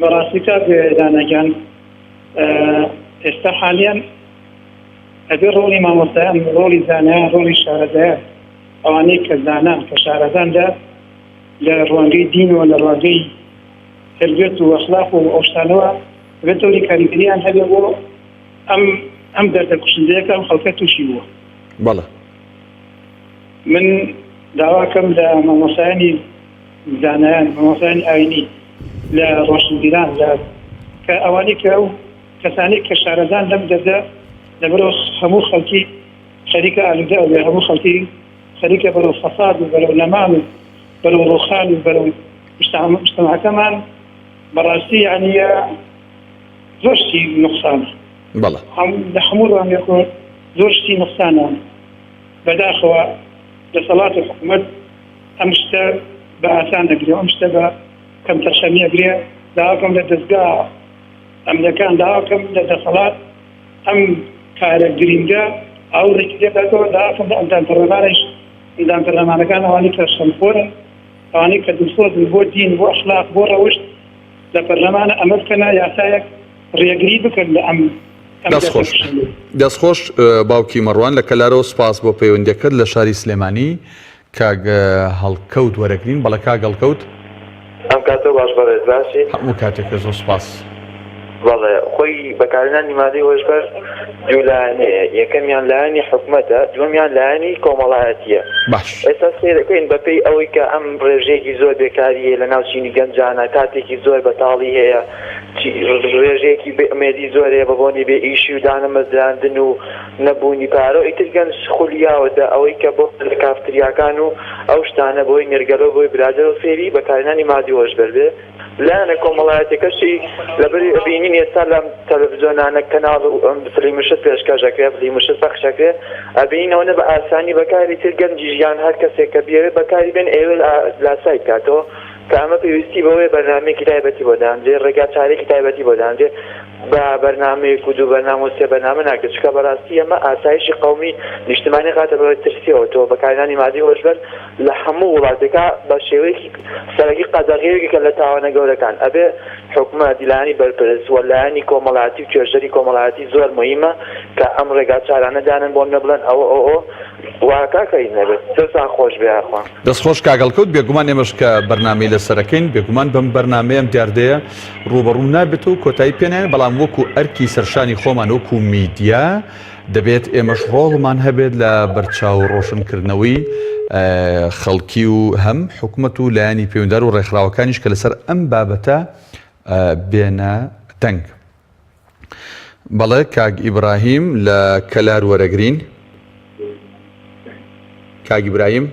بەڕاستی کاک دانا گیان ئێستا حالیان ئەبێ ڕۆڵی مامۆستایان ڕۆڵی زانایان ڕۆڵی شارەزایان ئەوانەی کە زانان کە شارەزان لە لە ڕوانگەی دینەوە لە ڕوانگەی تربیەت و ئەخلاق و ئەو شتانەوە ئەبێت دەوری کاریگەریان هەبێ بۆ ئەم ئەم دەردە کوشندەیە کە ئەم خەڵکە تووشی بووە. بەڵێ. من داواکەم لە مامۆستایانی زانایان، مامۆستایانی ئاینی، لە ڕۆشنبیران، لە کە ئەوانەی کە ئەو کەسانەی کە شارەزان لەم دەردە لەبەرەوە هەموو خەڵکی خەریکە ئالوودە ئەبێ، هەموو خەڵکی خەریکە بەرەو فەساد و بەرەو نەمان و بەرەو ڕووخان و بەرەو مجتەمعەکەمان بەڕاستی یانی زۆر شتی نوقسانە. بەڵێ. لە هەموو ڕوانگەکۆ زۆر شتی نوقسانە. بەداخەوە دەسەڵات و حکومەت ئەم شتە بە ئاسان ئەگرێ و ئەم شتە بە کەمتەرخەمی ئەگرێ. داواکەم لە دەزگا ئەمنیەکان، داواکەم لە دەسەڵات ئەم کارە گرینگە ئاوڕێکی لێ بداتەوە. داواکەم لە ئەندام پەرلەمانیش، ئەندام پەرلەمانەکان ئەوانەی کە خەمخۆرن، ئەوانەی کە دڵسۆزن بۆ دین، بۆ ئەخلاق، بۆ ڕەوشت، لە پەرلەمانە ئەمە بکەنە یاسایەک ڕێگری بکەن لە ئەم ئەم دەست خۆش دەردە دەست خۆش باوکی مەڕوان لە کەلارەوە سوپاس بۆ پەیوەندیەکەت لە شاری سلێمانی کاک هەڵکەوت وەرەگرین بەڵێ کاک هەڵکەوت. ئەم کاتەو باش بەڕێز باشی؟ هەموو کاتێکە زۆر سوپاس. بەڵێ خۆی بەکارهێنانی مادەی هۆشبەر دوو لایەنەیە یەکەمیان لایەنی حکومەتە دووەمیان لایەنی کۆمەڵایەتیە باش. ئێستا سەیرەکەین بەپێی ئەوەی کە ئەم ڕێژەیەکی زۆر بێکاری هەیە لەناو چینی گەنجانە کاتێکی زۆر بەتاڵی هەیە ڕێژەیەکی بێ ئومێدی زۆر هەیە بە بۆنی بێ ئیشی و دانەمەزراندن و نەبوونی پارە و ئیتر گەنج خولیاوەتە ئەوەی کە بۆ لە کافتریاکان و ئەو شتانە بۆی نێرگەلە و بۆی برادەر و فێری بەکارهێنانی مادی هۆشبەر بێ لایەنە کۆمەڵایەتیەکەشی لەبەری ئەبینین ئێستا لەم تەلەفزیۆنانە کەناڵ فلیم و شت پێشکەش ئەکرێ فلیم و شت پەخش ئەکرێ ئەبینین ئەوەنە بە ئاسانی بەکاری تر گەنجیش یان هەر کەسێک کە بیەوێ بەکاری بێن ئەیەوێ لاسای بکاتەوە. کە ئەمە پێویستی بەوەیە بەرنامەیەکی تایبەتی بۆ دانرێ، ڕێگا چارەیەکی تایبەتی بۆ دانرێ، بە بەرنامەیەک و دوو بەرنامە و سێ بەرنامە ناکرێت، چونکە بەڕاستی ئەمە ئاسایشی قەومی نیشتمانی خاتە بە ترسیەوە، تۆ بەکارهێنانی مادەی هۆشبەر لە هەموو وڵاتێکا بە شێوەیەکی سەرەکی قەدەغەیە یەکێکە لە تاوانە گەورەکان، ئەبێ حکومەت، لایەنی بەرپرس و لایەنی کۆمەڵایەتی و توێژەری کۆمەڵایەتی زۆر موهیمە کە ئەم ڕێگا چارانە دانێن بۆ نمونە بڵێن ئەوە ئەو ئەو وا کاکە هیچ نەبێت دەستان خۆش بێ یاخوا. دەست خۆش کاک هەڵکەوت بێگومان ئێمەش کە بەرنامەی لەسەرەکەین بێگومان بەم بەرنامەیە ئەم دیاردەیە ڕووبەڕوو نابێتەوە و کۆتایی پێ نایەن بەڵام وەکو ئەرکی سەرشانی خۆمان وەکو میدیا دەبێت ئێمەش ڕۆڵمان هەبێت لە بەرچاو ڕۆشنکردنەوەی خەڵکی و هەم حکومەت و لایەنی پەیوەندار و ڕێکخراوەکانیش کە لەسەر ئەم بابەتە بێنە دەنگ. بەڵێ کاک ئیبراهیم لە کەلار وەرەگرین. کاک ئیبراهیم.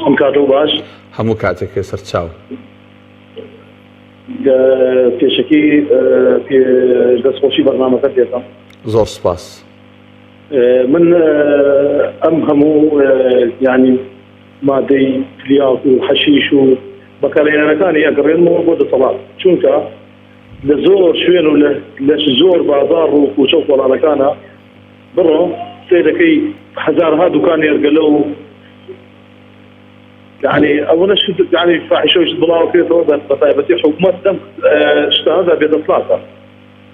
ئەم کاتە باش. هەموو کاتێک سەرچاو. پێشەکی دەستخۆشی بەرنامەکەت دەکەم. زۆر سپاس. من ئەم هەموو یانی مادەی تلیاک و حەشیش و بەکارهێنەرەکانی ئەگەڕێنمەوە بۆ دەسەڵات چونکە لە زۆر شوێن و لە زۆر بازاڕ و کوچە و کۆڵانەکانە بڕۆ سەیرەکەی هەزارها دوکان نێرگەلە و یعنی ئەوەنە شت یعنی فاحیشە و شت بڵاو کرێتەوە بە تایبەتی حکومەت لەم شتانەدا بێدەسڵاتە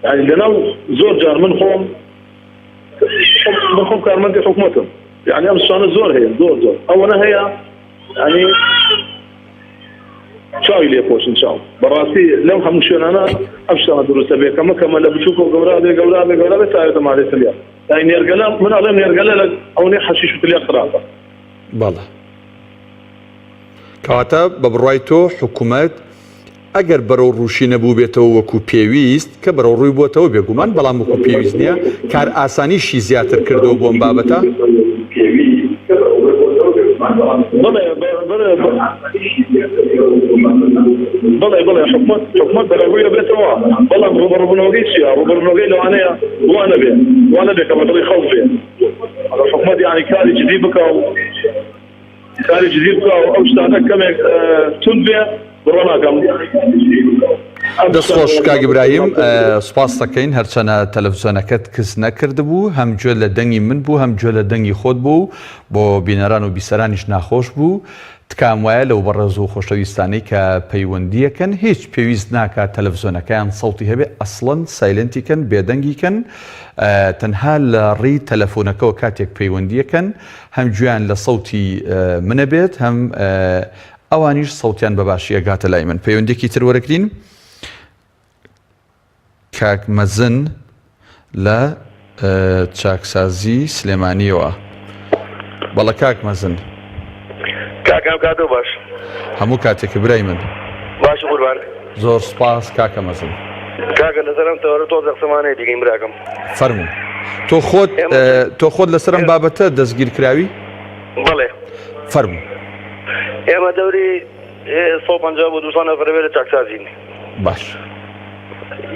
یعنی لەناو زۆر جار من خۆم من خۆم کارمەندی حکومەتم یعنی ئەم شتانە زۆر هەیە زۆر زۆر ئەوەنە هەیە یعنی چاوی لێ پۆشن چاو بەڕاستی لەو هەموو شوێنانە ئەم شتانە دروستە بێ کەمە کەمە لە بچووکەوە گەورە بێ گەورە بێ گەورە بێ تاوێتە مادەی تلیاک یعنی نێرگەلە من ئەڵێم نێرگەلە لە ئەوەنەی حەشیش و تلیاک خراپە. بەڵێ. کەواتە بە بڕوای تۆ حکومەت ئەگەر بەرەو ڕووشی نەبووبێتەوە وەکو پێویست کە بەرەو ڕووی بووەتەوە بێگومان بەڵام وەکو پێویست نییە کار ئاسانیشی زیاتر کردەوە بۆ ئەم بابەتە؟ بەڵێ بەڵێ حکومەت حکومەت بەرەو ڕووی ئەبێتەوە بەڵام ڕووبەڕووبوونەوەکەی چییە ڕووبەڕوونەوەکەی لەوانەیە وا نەبێ وا نەبێ کە بە دڵی خەڵک بێ ئەگەر حکومەت یانی کاری جدی بکا و کاری جدی بکا و ئەو شتانە کەمێک توند بێ بڕوا ناکەم دەست خۆش کاک ئیبراهیم سوپاست دەکەین هەرچەنە تەلەفزیۆنەکەت کز نەکردبوو هەم گوێ لە دەنگی من بوو هەم گوێ لە دەنگی خۆت بوو بۆ بینەران و بیسەرانیش ناخۆش بوو تکام وایە لەو بەڕێز و خۆشەویستانەی کە پەیوەندیەکەن هیچ پێویست ناکات تەلەفزیۆنەکەیان سەوتی هەبێ ئەسڵەن silent ی کەن بێدەنگی کەن تەنها لە ڕێی تەلەفۆنەکەوە کاتێک پەیوەندیەکەن هەم گوێیان لە سەوتی منە بێت هەم ئەوانیش سەوتیان بە باشی ئەگاتە لای من پەیوەندێکی تر وەرەگرین کاک مەزن لە چاکسازی سلێمانیەوە بەڵە کاک مەزن. کاک ئەم کاتەو باش. هەموو کاتێک برای من. باش قوربان. زۆر سوپاس کاکە مەزن. کاکە لەسەر ئەم تەوەرە تۆزێ قسەمان هەیە بیکەین براکەم. فەرموو. تۆ خۆت تۆ خۆت لەسەر ئەم بابەتە دەستگیر کراوی؟ بەڵێ. فەرموو. ئێمە دەوری 150 بۆ 200 نەفەر بێ لە چاکسازین. باش.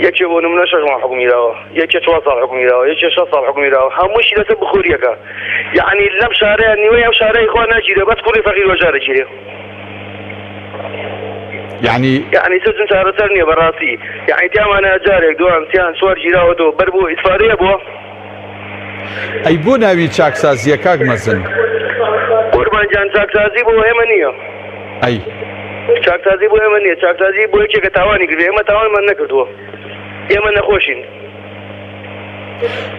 یەکێ بۆ نمونە شەش مانگ حوکمی داوە، یەکێ چوار ساڵ حوکمی داوە، یەکێ شەش ساڵ حوکمی داوە، هەمووشی لەسەر بخوریەکە. یەعنی لەم شارەیا نیوەی ئەم شارە ئی خوا ناگیرێ بەس کوڕی فەقیر وەژار ئەگیرێ. یەعنی. یەعنی سجن چارەسەر نیە بەڕاستی. یەعنی تیامانە جارێک دوان سیان چوار گیراوەتەوە بەر بۆ ئیسفادەیە بۆ. ئەی بۆ ناوی چاکسازیە کاک مەزن؟ قوربان گیان چاکسازی بۆ ئێمە نییە. ئەی. چاکسازی بۆ ئێمە نییە چاکسازی بۆ یەکێکە تاوانی کردووە ئێمە تاوانمان نەکردووە ئێمە نەخۆشین.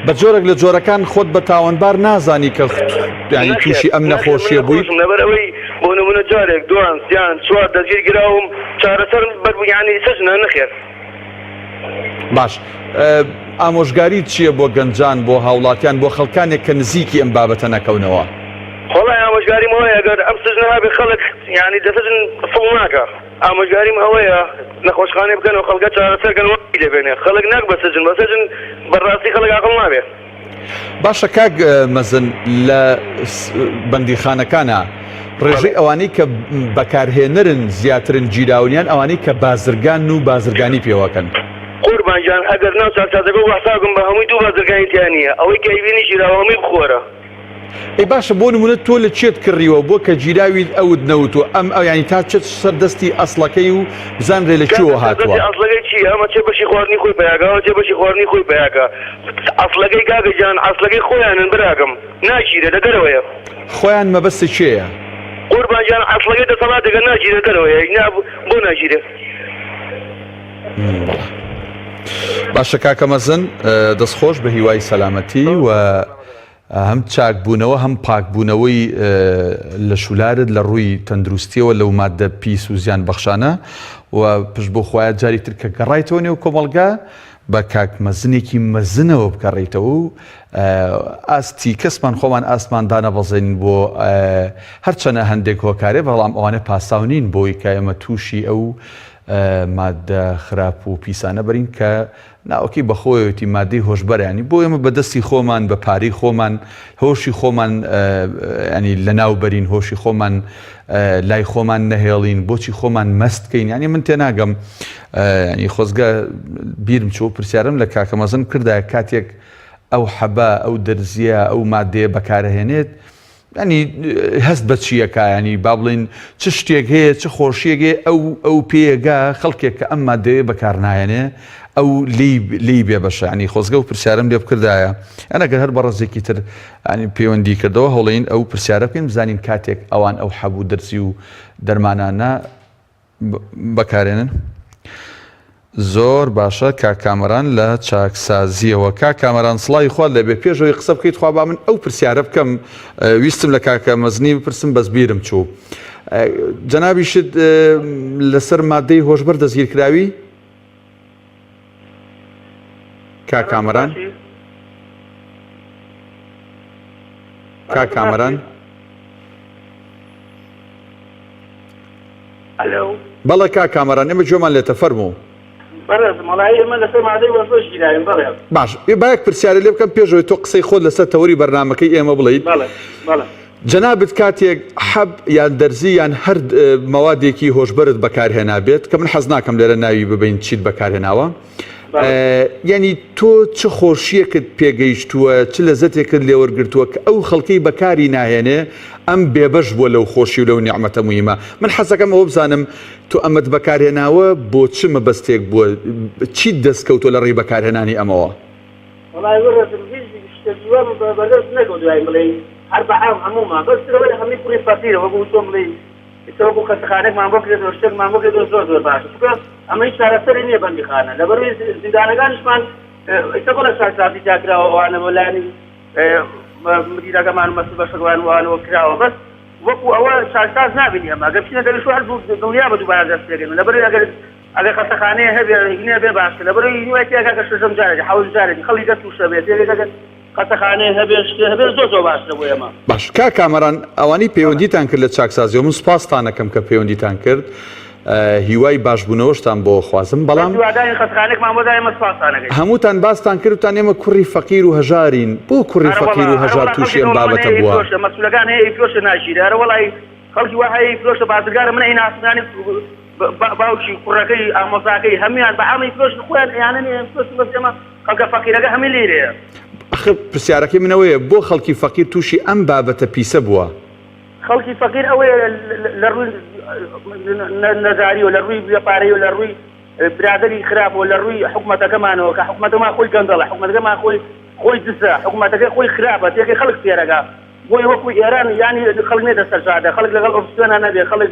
بە جۆرێک لە جۆرەکان خۆت بە تاوانبار نازانی کە یانی تووشی ئەم نەخۆشیە بوویت؟ لەبەر ئەوەی بۆ نمونە جارێک دوان سیان چوار دەستگیر کراوم چارەسەرم بەر یانی سجنە نەخێر. باش ئامۆژگاریت چییە بۆ گەنجان بۆ هاوڵاتیان بۆ خەڵکانێک کە نزیکی ئەم بابەتە نەکەونەوە؟ وەڵای ئامۆژگاریم ئەوەیە ئەگەر ئەم سجنە هەبێ خەڵک یانی لە سجن سڵ ناکا ئامۆژگاریم ئەوەیە نەخۆشخانەی بکەن و خەڵکە چارەسەر کەن وازی لێ بێنێ خەڵک ناک بە سجن بە سجن بەڕاستی خەڵک ئاقڵ نابێ. باشە کاک مەزن لە بەندیخانەکانا ڕێژەی ئەوانەی کە بەکارهێنەرن زیاترن گیراون یان ئەوانەی کە بازرگانن و بازرگانی پێوەکەن؟ قوربان گیان ئەگەر ناو چاکسازەکە و حسابکەم بە هەمووی دوو بازرگانی تیا نییە ئەوەی کە ئەیبینی گیراوە هەمووی بخۆرە. ئەی باشە بۆ نمونە تۆ لە چێت کڕیوە بۆ کە گیراویت ئەوت نەوتوە ئەم ئەو یانی تا چێت سەر دەستی ئەسڵەکەی و بزانرێ لە کوێوە کاکە سەر هاتوە. دەستی ئەسڵەکەی چیە ئەمە چێ بەشی خواردنی خۆی پەیاکا ئەوە چێ بەشی خواردنی خۆی پەیاکا ئەسڵەکەی کاکە گیان ئەسڵەکەی خۆیانن براکەم ناگیرێ لە دەرەوەیە. خۆیان مەبەستت کێیە؟ قوربان گیان ئەسڵەکەی دەسەڵاتێکە ناگیرێ دەرەوەیە نا بۆ ناگیرێ. بەڵێ باشە کاکە مەزن دەست خۆش بە هیوای سەلامەتی و هەم چاکبوونەوە هەم پاکبوونەوەی لەشولارت لە ڕووی تەندروستیەوە لەو ماددە پیس و زیان بەخشانە و پشت بۆ خوایە جاری تر کە گەڕایتەوە نێو کۆمەڵگا بە کاک مەزنێکی مەزنەوە بگەڕێیتەوە و ئاستی کەسمان خۆمان ئاستمان دانەبەزێنین بۆ هەرچەنە هەندێک هۆکارێ بەڵام ئەوانە پاساو نین بۆی کە ئێمە تووشی ئەو مادە خراپ و پیسانە بەرین کە ناوەکەی بەخۆیەتی مادەی هۆشبەرە ینی بۆ ئێمە بەدەستی خۆمان بە پارەی خۆمان هۆشی خۆمان ینی لەناو بەرین هۆشی خۆمان لای خۆمان نەهێڵین بۆچی خۆمان مەست کەین ینی من تێناگەم ینی خۆزگە بیرم چۆ پرسیارم لە کاکە مەزن کردایە کاتێک ئەو حەبە ئەو دەرزیە ئەو مادەیە بەکارهێنێت ینی هەست بە چیەکە ینی با بڵین چ شتێک هەیە چ خۆشیەک هەیە ئەو ئەو پێگا خەڵکێک کە ئەم مادەیە بەکارناهێنێ ئەو لی لی بێ بەشە ینی خۆزگە و پرسیارم لێ بکردایە ئەنەگەر هەر بەڕێزێکی تر ینی پەیوەندی کردەوە هەوڵین ئەو پرسیارە بکەین بزانین کاتێک ئەوان ئەو حەب و دەرزی و دەرمانانە بەکارێنن. زۆر باشە کاک کامەران لە چاکسازیەوە کاک کامەران سڵاوی خوات لێبێ پێش ئەوەی قسە بکەیت خوا با من ئەو پرسیارە بکەم ویستم لە کاکە مەزنی بپرسم بەس بیرم چوو جەنابیشت لەسەر مادەی هۆشبەر دەستگیر کراوی کاک کامەران کاک کامەران ئەلۆ. بەڵێ کاک کامەران ئێمە گوێمان لێتە فەرموو. بەڕێزم وەڵایی ئێمە لەسەر مادەی وەرزش گیراوین بەڵێ. باش با یەک پرسیارێ لێ بکەم پێش ئەوەی تۆ قسەی خۆت لەسەر تەوەری بەرنامەکەی ئێمە بڵێیت. بەڵێ بەڵێ. جەنابت کاتێک حەب یان دەرزی یان هەر مەوادێکی هۆشبەرت بەکارهێنابێت کە من حەز ناکەم لێرە ناوی ببەین چیت بەکارهێناوە یانی تۆ چ خۆشیەکت پێگەیشتووە چ لەزەتێکت لێوەرگرتووە کە ئەو خەڵکەی بەکاری ناهێنێ ئەم بێبەش بووە لەو خۆشی و لەو نیعمەتە موهیمە من حەزەکەم ئەوە بزانم تۆ ئەمەت بەکارهێناوە بۆ چ مەبەستێک بووە چیت دەست کەوتووە لە ڕێی بەکارهێنانی ئەمەوە؟ وەڵای بەڕێزم هیچ شتێکی وام بەدەست نەکەوت دوای بڵێی هەر بە عام هەموومان بەس تر ئەوەی هەمووی کوڕی فەقیرە وەکو چۆن بڵێی ئیستا وەکو خەستەخانەیەکمان بۆ کرێتەوە شتێکمان بۆ کرێتەوە زۆر زۆر باشە چونکە ئەمە هیچ چارەسەری نییە بەندیخانە لەبەرئەوەی زیندانەکانیشمان ئیستا بەڵێ چاکسازی تیا کراوە ئەوانە بۆ لایەنی مدیرەکەمان و مەسئول بەشەکەمان وانەوە کراوە بەس وەکو ئەوە چاکساز نابینی ئەمە ئەگەر بچینە دەرەوە هەر دڵنیا بە دووبارە دەست پێکەین لەبەرئەوەی ئەگەر ئەگەر خەستەخانەیە هەبێ هینە بێ باشتر لەبەرئەوەی هینی وای تێکا کە شەشەم جارێتی حەوت جارێتی خەڵی دەست تووشە بێت تێکا خەستەخانەیە هەبێ شتێ هەبێ زۆر زۆر باشترە بۆ ئێمە. باش کاک کامەران ئەوانەی پەیوەندیتان کرد لە چاکسازیەوە من سوپاستان ئەکەم کە پەیوەندیتان کرد هیوای باشبوونەوەشتان بۆ خوازم بەڵام بەس هیوادارین خەستەخانەیەکمان بۆ دانێن ئێمە سوپاستان ئەکەین. هەمووتان باستان کرد وتان ئێمە کوڕی فەقیر و هەژارین بۆ کوڕی ئەرە فەقیر وەڵا و ئەرە هەژار وەڵا تووشی خەڵکی ئەم دەوڵەمەند بابەتە هەیە بووە؟ ئەیفرۆشێ مەسولەکان هەیە ئەیفرۆشێ ناگیرێ ئەرە وەڵای خەڵکی وا هەیە ئەیفرۆشێ بازرگانە من ئەیناسم یانی باوکی کوڕەکەی ئامۆزاکەی هەموویان بە عام ئەیفرۆشن خۆیان ئەیانەنێ ئەیفرۆشن بەس ئێمە خەڵکە فەقیرەکە هەمووی لێرەیە. ئەخر پرسیارەکەی من ئەوەیە بۆ خەڵکی فەقیر تووشی ئەم بابەتە پیسە بووە؟ خەڵکی فەقیر ئەوەیە لە ڕووی نەداریەوە لە ڕووی بێ پارەیەوە لە ڕووی برادەری خراپەوە لە ڕووی حکومەتەکەمانەوە کە حکومەتەکەمان خۆی گەندەڵە حکومەتەکەمان خۆی خۆی دزە حکومەتەکەی خۆی خراپە تێکەی خەڵک فێرەکا بۆیە وەکو ئێران یانی خەڵک نێتە سەر جادە خەڵک لەگەڵ ئۆپسیۆنا نەبێ خەڵک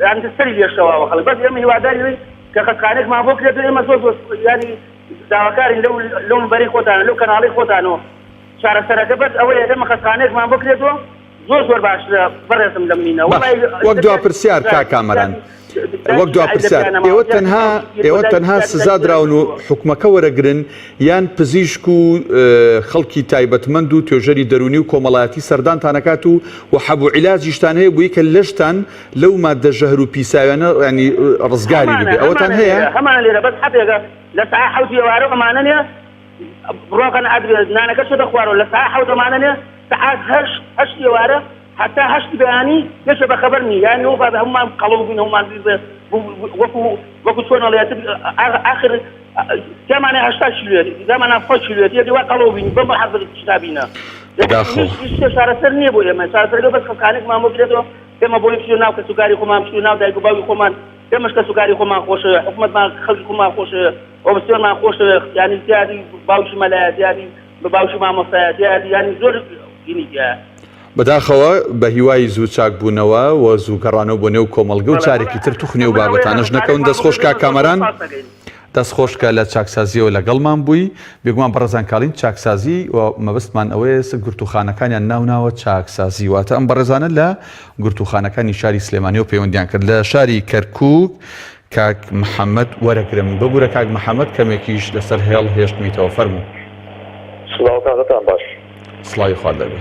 یانی سەری لێ شەواوە خەڵک بەس ئێمە هیواداری کە خەستخانەیەکمان بۆ کرێت ئێمە زۆر زۆر یانی داواکارین لەو لەو بەرەی خۆتان لەو کەناڵی خۆتانەوە چارەسەرەکە بەس ئەوەیە ئێمە خەستخانەیەکمان بۆ کرێتەوە زۆر زۆر باشترە بەڕێزم لەم مینە باش وەک دوا پرسیار کاک کامەران وەک دوا پرسیار ئێوە تەنها ئێوە تەنها سزا دراون و حکومەکە وەرەگرن یان پزیشک و خەڵکی تایبەتمەند و توێژەری دەرونی و کۆمەڵایەتی سەردانتان ئەکات و و حەب و عیلاجیشتان هەیە بووی کە لەشتان لەو ماددە ژەهر و پیساویانە ینی ڕزگاری ببێ ئەوەتان هەیە؟ هەمانە لێرە بەس حەبێکە لە سەعات حەوتی ئێوارە ئەمانە نیە بڕۆکەن ئەدرێ نانەکە چۆتە خوارەوە لە سەعات حەوت ئەمانە نیە سەعات هەشت هەشتی ئێوارە هەتا هەشتی بەیانی یەکێ بە خەبەر نی یانی وەفا هەموومان قەڵەو بووین هەموومان وەکو وەکو چۆن ئەڵێ ئاخر تێمانە 80 کیلۆیەتی تێمانە 100 کیلۆیەتی یەکێ وا قەڵەو بین بەم حەزر شتابینە. بەداخەوە. هیچ شتێک چارەسەر نییە بۆ ئێمە چارەسەرەکە بەس خەسخانێکمان بۆ کرێتەوە ئێمە بۆی بچینە ناو کەسوکاری خۆمان بچینە ناو دایک و باوکی خۆمان ئێمەش کەسوکاری خۆمان خۆشەوێ حکومەتمان خەڵکی خۆمان خۆشەوێ ئۆپسیۆنمان خۆشەوێ یانی زیادی باوکی مەلایە زیادی باوکی مامۆستایە زیادی یانی زۆر هینی تیایە. بەداخەوە بە هیوای زوو چاک بوونەوە و زوو گەڕانەوە بۆ نێو کۆمەڵگە و جارێکی تر توخنی ئەو بابەتانەش نەکەون دەست خۆش کاک کامەران دەست خۆش کە لە چاکسازیەوە لەگەڵمان بووی بێگومان بەڕێزان کاڵین چاکسازی و مەبەستمان ئەوەیە س گرتووخانەکانیان ناوناوە چاکسازی واتە ئەم بەڕێزانە لە گرتووخانەکانی شاری سلێمانیەوە پەیوەندیان کرد لە شاری کەرکووک کاک محەمەد وەرەگرم. ببورە کاک محەمەد کەمێکیش لەسەر هێڵ هێشتمیتەوە فەرموو. سڵاو کاکەتان باش. سڵاوی خوات لێبێ.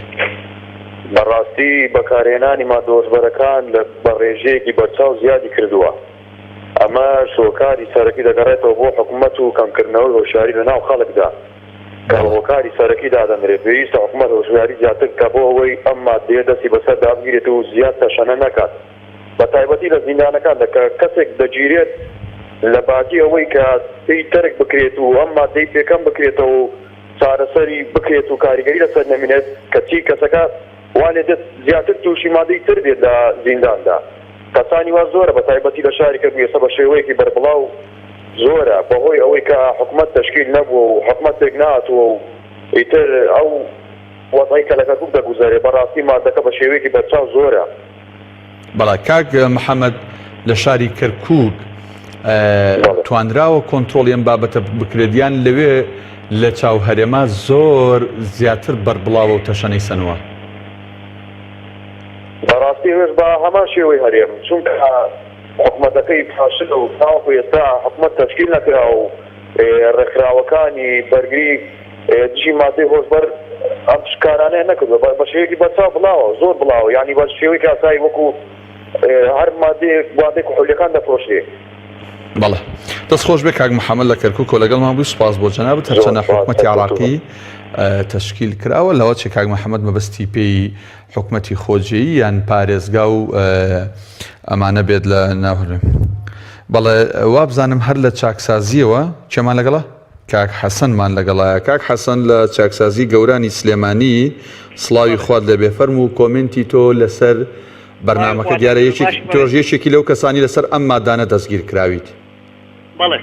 بەڕاستی بەکارهێنانی مادە هۆشبەرەکان لە بە ڕێژەیەکی بەرچاو زیادی کردووە ئەمەش هۆکاری سەرەکی دەگەڕێتەوە بۆ حکومەت و کەمکردنەوەی هۆشیاری لەناو خەڵکدا کە بە هۆکاری سەرەکی دادەنرێت پێویستە حکومەت هۆشیاری زیاتر بکات بۆ ئەوەی ئەم مادەیە دەستی بەسەردا بگیرێت و زیاد تەشەنە نەکات. بە تایبەتی لە زیندانەکاندا کە کەسێک دەگیرێت لە باتی ئەوەی کە پێی تەرک بکرێت و ئەم ماددەی پێ کەم بکرێتەوە و چارەسەری بکرێت و کاریگەری لەسەر نەمینێت کەچی کەسەکە وا لێ دێت زیاتر تووشی مادەی تر دێت لە زینداندا کەسانی وا زۆرە بە تایبەتی لە شاری کەرکوک ئێستا بە شێوەیەکی بەربڵاو زۆرە بەهۆی ئەوەی کە حکومەت تەشکیل نەبووە و حکومەت پێک نەهاتووە و ئیتر ئەو وەزعەی کە لە کەرکوک دەگوزەرێ بەڕاستی مادەکە بە شێوەیەکی بەرچاو زۆرە. بەڵێ کاک محەمەد لە شاری کەرکوک توانراوە کۆنترۆڵی ئەم بابەتە بکرێت یان لەوێ لە چاو هەرێما زۆر زیاتر بەربڵاوە و تەشەنەی سەنوە؟ بەڕاستی ئەوێش بە هەمان شێوەی هەرێم چونکە حکومەتەکەی فاشلە و تاوەکو ئێستا حکومەت تەشکیل نەکراوە و ڕێکخراوەکانی بەرگری دژی مادەی هۆشبەر ئەم کارانەیان نەکردووە بە شێوەیەکی بەرچاو بڵاوە زۆر بڵاوە یانی بە شێوەیەکی ئاسایی وەکو هەر مادەیەک مادەی کحولیەکان دەفرۆشرێ. بەڵێ دەست خۆش بێ کاک محەممەد لە کەرکووکەوە لەگەڵمان بووی سوپاس بۆ جەنابت هەرچەندە حکومەتی عراقی تەشکیل کراوە لەوە چێ کاک محەممەد مەبەستی پێی حکومەتی خۆجێی یان پارێزگا و ئەمانە بێت لە ناوهرێم بەڵێ وابزانم هەر لە چاکسازیەوە کێمان لەگەڵە؟ کاک حەسەنمان لەگەڵایە. کاک حەسەن لە چاکسازی گەورانی سلێمانی سڵاوی خوات لێبێ فەرموو کۆمێنتی تۆ لەسەر بەرنامەکە دیارە یەکێک تۆش یەکێکی لەو کەسانی لەسەر ئەم مادانە دەستگیر کراویت. بەڵێ.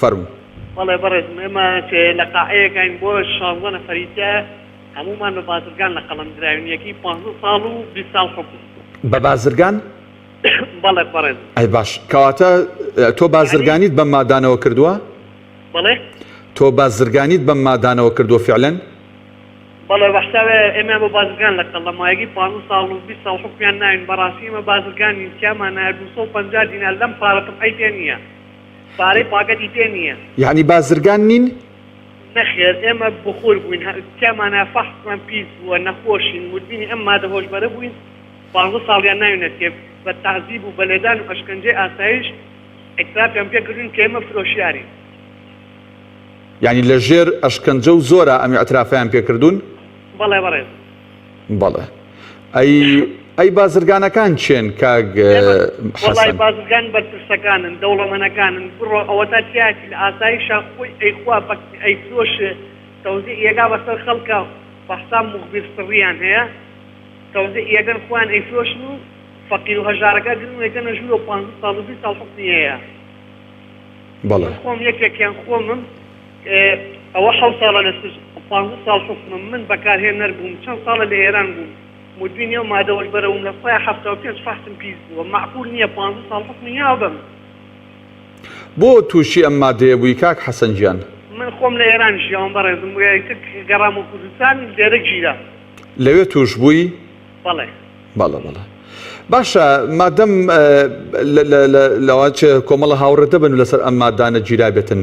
فەرموو. بەڵێ بەڕێزم ئێمە لە قاعەیەکاین بۆ 16 نەفەری تیایە هەموومان بە بازرگان لە قەڵەم دراوین یەکی 15 ساڵ و 20 ساڵ حوکم. بە بازرگان؟ بەڵێ بەڕێزم. ئەی باش کەواتە تۆ بازرگانیت بەم مادانەوە کردووە؟ بەڵێ. تۆ بازرگانیت بەم مادانەوە کردووە فعلەن؟ بەڵێ بەحسابێ ئێمەیان بۆ بازرگان لە قەڵەم مایەگی 15 ساڵ و 20 ساڵ حوکمیان ناوین بەڕاستی ئێمە بازرگان نین تیامان نایە 250 دینار لەم پارە قتعەی پێ نییە پارەی پاکەتی پێ نییە. یەعنی بازرگان نین؟ نەخێر ئێمە بخور بووین تیامانە فەحسمان پیس بووە نەخۆشین مدمینی ئەم مادە هۆشبەرە بووین 15 ساڵیان ناوینەتێ بە تەعزیب و بە لێدان و ئەشکەنجەی ئاسایش ئیعترافیان پێ کردوین کە ئێمە فرۆشیارین. یانی لە ژێر ئەشکەنجە و زۆرا ئەم ئیعترافەیان پێ کردوون؟ بەڵێ بەڕێز. بەڵێ. ئەی ئەی بازرگانەکان کێن کاک حەسەن؟ وەڵای بازرگان بەرپرسەکانن، دەوڵەمەنەکانن، بڕۆ ئەوەتا تیایەتی لە ئاسایشا خۆی ئەیخوا بە ئەیفرۆشێ تەوزیع یەگا بەسەر خەڵکا بەحساب موخبیر سڕیان هەیە تەوزیع یەگەن خۆیان ئەیفرۆشن و فەقیر و هەژارەکە گرن و ئەیکەنە ژوورەوە پانزە ساڵ و 20 ساڵ حوکمی هەیە. بەڵێ. من خۆم یەکێکیان خۆمم ئەوە حەوت ساڵە لە سجن پانزە ساڵ حوکمم من بەکارهێنەر بووم چەند ساڵە لە ئێران بووم مدمینی ئەو مادە هۆشبەرە بووم لە سای 75 فەحسم پیس بووە مەعقول نییە پانزە ساڵ حوکمی یاوە بە من. بۆ تووشی ئەم مادەیە بووی کاک حەسەن گیان؟ من خۆم لە ئێران ژیاوم بەڕێزم ئیتر گەڕامەوە کوردستان لێرە گیرام. لەوێ تووش بووی؟ بەڵێ. بەڵێ بەڵێ باشە مادەم لەوانچێ کۆمەڵە هاوڕێ دەبن لەسەر ئەم مادانە گیرابێتن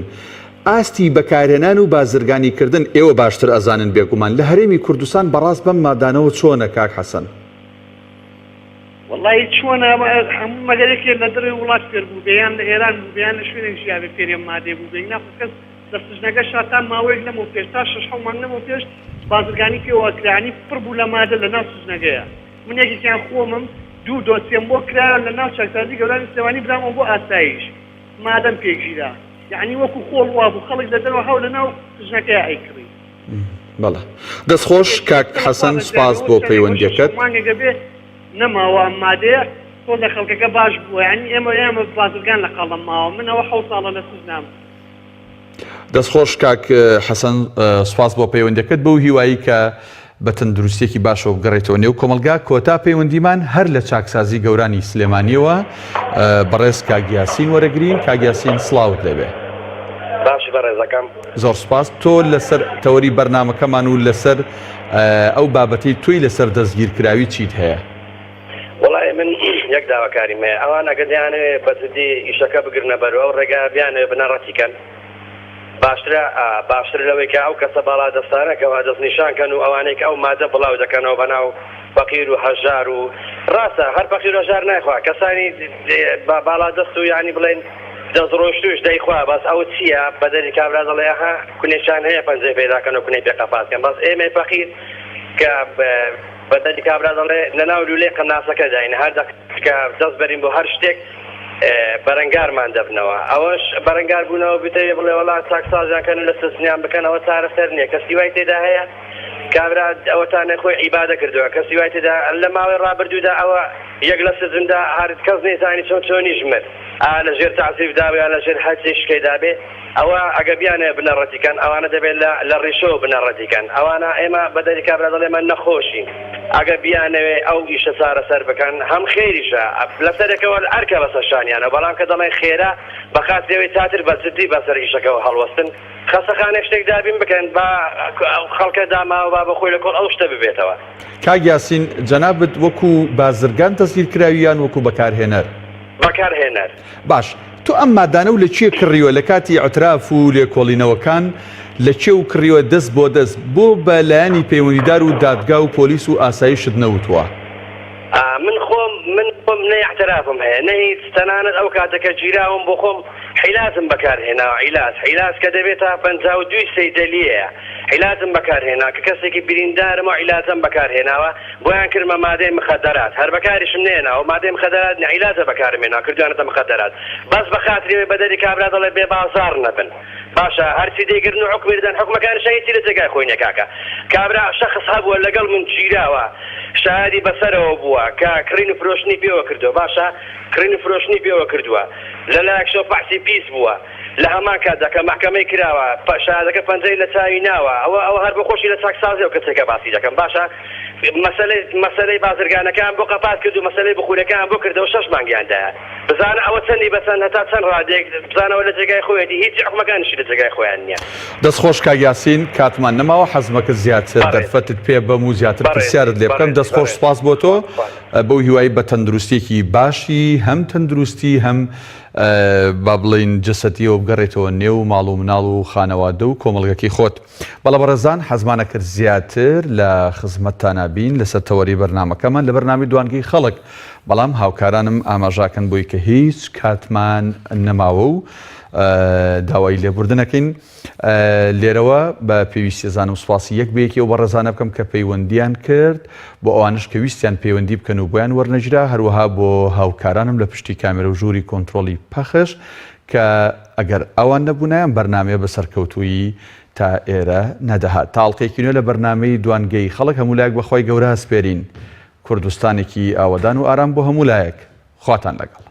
ئاستی بەکارهێنان و بازرگانی کردن ئێوە باشتر ئەزانن بێگومان لە هەرێمی کوردستان بەڕاست بەم مادانەوە چۆنە کاک حەسەن؟ وەڵی چۆنە هەموو مەگەر یەکێ لە دەرەوەی وڵات فێر بووبێ یان لە ئێران بووبێ یان لە شوێنێک ژیابێ فێری ئەم مادەیە بووبێ نا خۆ کەس لە سجنەکەشا تا ماوەیەک لەمەو پێش تا شەش حەو مانگ لەمەو پێش بازرگانی پێوە ئەکرا یانی پڕ بوو لە مادە لە ناو سجنەکەیا من یەکێکیان خۆمم دوو دۆسیەم بۆ کرا لە ناو چاکسازی گەورانی سلێمانی برامەوە بۆ ئاسایش مادەم پێ گیرا یانی وەکو خۆڵ وابوو خەڵک لە دەرەوە هاو لە ناو سجنەکەیا ئەیکڕی. بەڵێ دەست خۆش کاک حەسەن سوپاس بۆ پەیوەندیەکەت. مانگێکە بێ نەماوە ئەم مادەیە تۆزە خەڵکەکە باش بووە یانی ئێمە ئێمە بازرگان لە قەڵەم ماوە من ئەوە حەوت ساڵە لە سجنام. دەست خۆش کاک حەسەن سوپاس بۆ پەیوەندیەکەت بەو هیوایی کە بە تەندروستیەکی باشەوە بگەڕێیتەوە نێو کۆمەڵگا کۆتا پەیوەندیمان هەر لە چاکسازی گەورانی سلێمانیەوە بەڕێز کاک یاسین وەرەگرین کاک یاسین سڵاوت لێبێ. باشی بەڕێزەکەم. زۆر سوپاس تۆ لەسەر تەوەری بەرنامەکەمان و لەسەر ئەو بابەتەی تۆی لەسەر دەستگیرکراوی چیت هەیە؟ وەڵای من یەک داواکاریم هەیە ئەوان ئەگەر دەیانەوێ بە جدی ئیشەکە بگرنە بەر و ئەو ڕێگا بیانەوێ بنەڕەتی کەن باشترە باشتر لەوەی کە ئەو کەسە باڵا دەستانە کەوا دەستنیشان کەن و ئەوانەی کە ئەو مادە بڵاو دەکەنەوە بەناو فەقیر و هەژار و ڕاستە هەر فەقیر و هەژار نایخوا کەسانی باڵا دەست و یانی بڵێن دەستڕۆیشتووش دەیخوا بەس ئەو چییە بەدەری کابرا دەڵێ ئەها کونێکیان هەیە پەنجەی پەیدا کەن و کونەی پێ قەپات کەن بەس ئێمەی فەقیر کە بەدەری کابرا دەڵێ لەناو لولەی قەناسەکەداین هەر دەقیقە دەست بەرین بۆ هەر شتێک بەرەنگارمان دەبنەوە ئەوەش بەرەنگار بوونەوە بتەوێ بڵێ وەڵا چاکسازیان کەن و لە سجنیان بکەن ئەوە چارەسەر نییە کەسی وای تێدا هەیە کابرا ئەوەتانە خۆی عیبادە کردووە کەسی وای تێدا لە ماوەی ڕابردوودا ئەوە یەک لە سجندا هەر کەس نەیزانی چۆن چۆنیش مرد ئا لە ژێر تەعزیب دا یان لە ژێر هەرچی شکەیدا بێ ئەوە ئەگە بیانەوێ بنەڕەتی کەن ئەوانە دەبێت لە لە ڕیشەوە بنەڕەتی کەن ئەوانە ئێمە بە دەری کابرا دەڵێ ئێمە نەخۆشین ئەگە بیانەوێ ئەو ئیشە چارەسەر بکەن هەم خێریشە لەسەرێکەوە ئەرکە بەسەر شانیانەوە بەڵام کە دەڵێن خێرە بە خاتری ئەوەی چاتر بە جدی بەسەر ئیشەکەوە هەڵوەستن خەستەخانەیەک شتێک دابین بکەن با ئەو خەڵکە داماوە با بە خۆی لە کۆڵ ئەو شتە ببێتەوە. کاک یاسین جەنابت وەکو بازرگان دەستگیر کراوی یان وەکو بەکارهێنەر؟ بەکارهێنەر. باش تۆ ئەم مادانەو لە کێ کڕیوە لە کاتی ئیعتراف و لێکۆڵینەوەکان لە کێ و کڕیوە دەست بۆ دەست بۆ بە لایەنی پەیوەندیدار و دادگا و پۆلیس و ئاسایشت نەوتوە؟ من خۆم من خۆم نە ئیعترافم هەیە نە هیچ تەنانەت ئەو کاتە کە گیراوم بۆ خۆم عیلاجم بەکار هێناوە عیلاج عیلاج کە دەبێتە 52 سەیدەلیەیە عیلاجم بەکار هێنا کە کەسێکی بریندارم و عیلاجەم بەکار هێناوە بۆیان کردمە مادەی مخەدەرات هەر بەکاریشم نەهێناوە مادەی مخەدەرات نیە عیلاجە بەکارم هێناوە کردویانەتە مخەدەرات بەس بەخاتری ئەوەی بەدەری کابرا دەڵێ بێ بازاڕ نەبن باشە هەرچی دەیگرن و حوکمی دەدەن حوکمەکانیشیان هیچی لە جێگای خۆی نیە کاکە کابرا شەخس هەبووە لەگەڵ من گیراوە شایەدی بەسەرەوە بووە کە کڕین و فرۆشتنی پێوە کردووە باشە کڕین و فرۆشتنی پێوە کردووە لەلایەکشەوە فەحسی پیس بووە لە هەمان کاتدا کە مەحکەمەی کراوە شایەدەکە پەنجەی لە چاوی ناوە ئەوە ئەوە هەر بۆ خۆشی لە چاکسازی ئەو کەسێکە باسی دەکەم باشە مەسەلەی مەسەلەی بازرگانەکەیان بۆ قەپات کرد و مەسەلەی بخورەکەیان بۆ کردەوە شەش مانگیان دایە بزانە ئەوە چەندی بە چەند هەتا چەند ڕادەیەک بزانەوە لە جێگای خۆیەتی هیچی حوکمەکانیشی لە جێگای خۆیان نییە. دەست خۆش کاک یاسین کاتمان نەماوە حەزمەکرد زیاتر دەرفەتت پێ بەم و زیاتر پرسیارت لێ بکەم دەست خۆش سوپاس بۆ تۆ بەو هیوای بە تەندروستیەکی باشی هەم تەندروستی هەم با بڵێین جەسەدیەوە بگەڕێتەوە نێو ماڵ و مناڵ و خانەوادە و کۆمەڵگەکەی خۆت. بەڵێ بەڕێزان حەزمانە کرد زیاتر لە خزمەتتانا بین لەسەر تەوەری بەرنامەکەمان لە بەرنامەی دوانگەی خەڵک بەڵام هاوکارانم ئاماژاکەن بۆی کە هیچ کاتمان نەماوە و داوای لێبوردنەکەین. لێرەوە بە پێویستی ئەزانم سوپاسی یەک بە یەکی ئەو بەڕێزانە بکەم کە پەیوەندیان کرد، بۆ ئەوانەش کە ویستیان پەیوەندی بکەن و بۆیان وەرنەگیرا، هەروەها بۆ هاوکارانم لە پشتی کامێرە و ژووری کۆنترۆڵی پەخش کە ئەگەر ئەوان نەبوونایە ئەم بەرنامەیە بە سەرکەوتوویی تا ئێرە نەدەهات. تا ئەڵقەیەکی نوێ لە بەرنامەی دوانگەی خەڵک هەموو لایەک بە خوای گەورە ئەسپێرین. کوردستانێکی ئاوەدان و ئارام بۆ هەموو لایەک. خواتان لەگەڵ.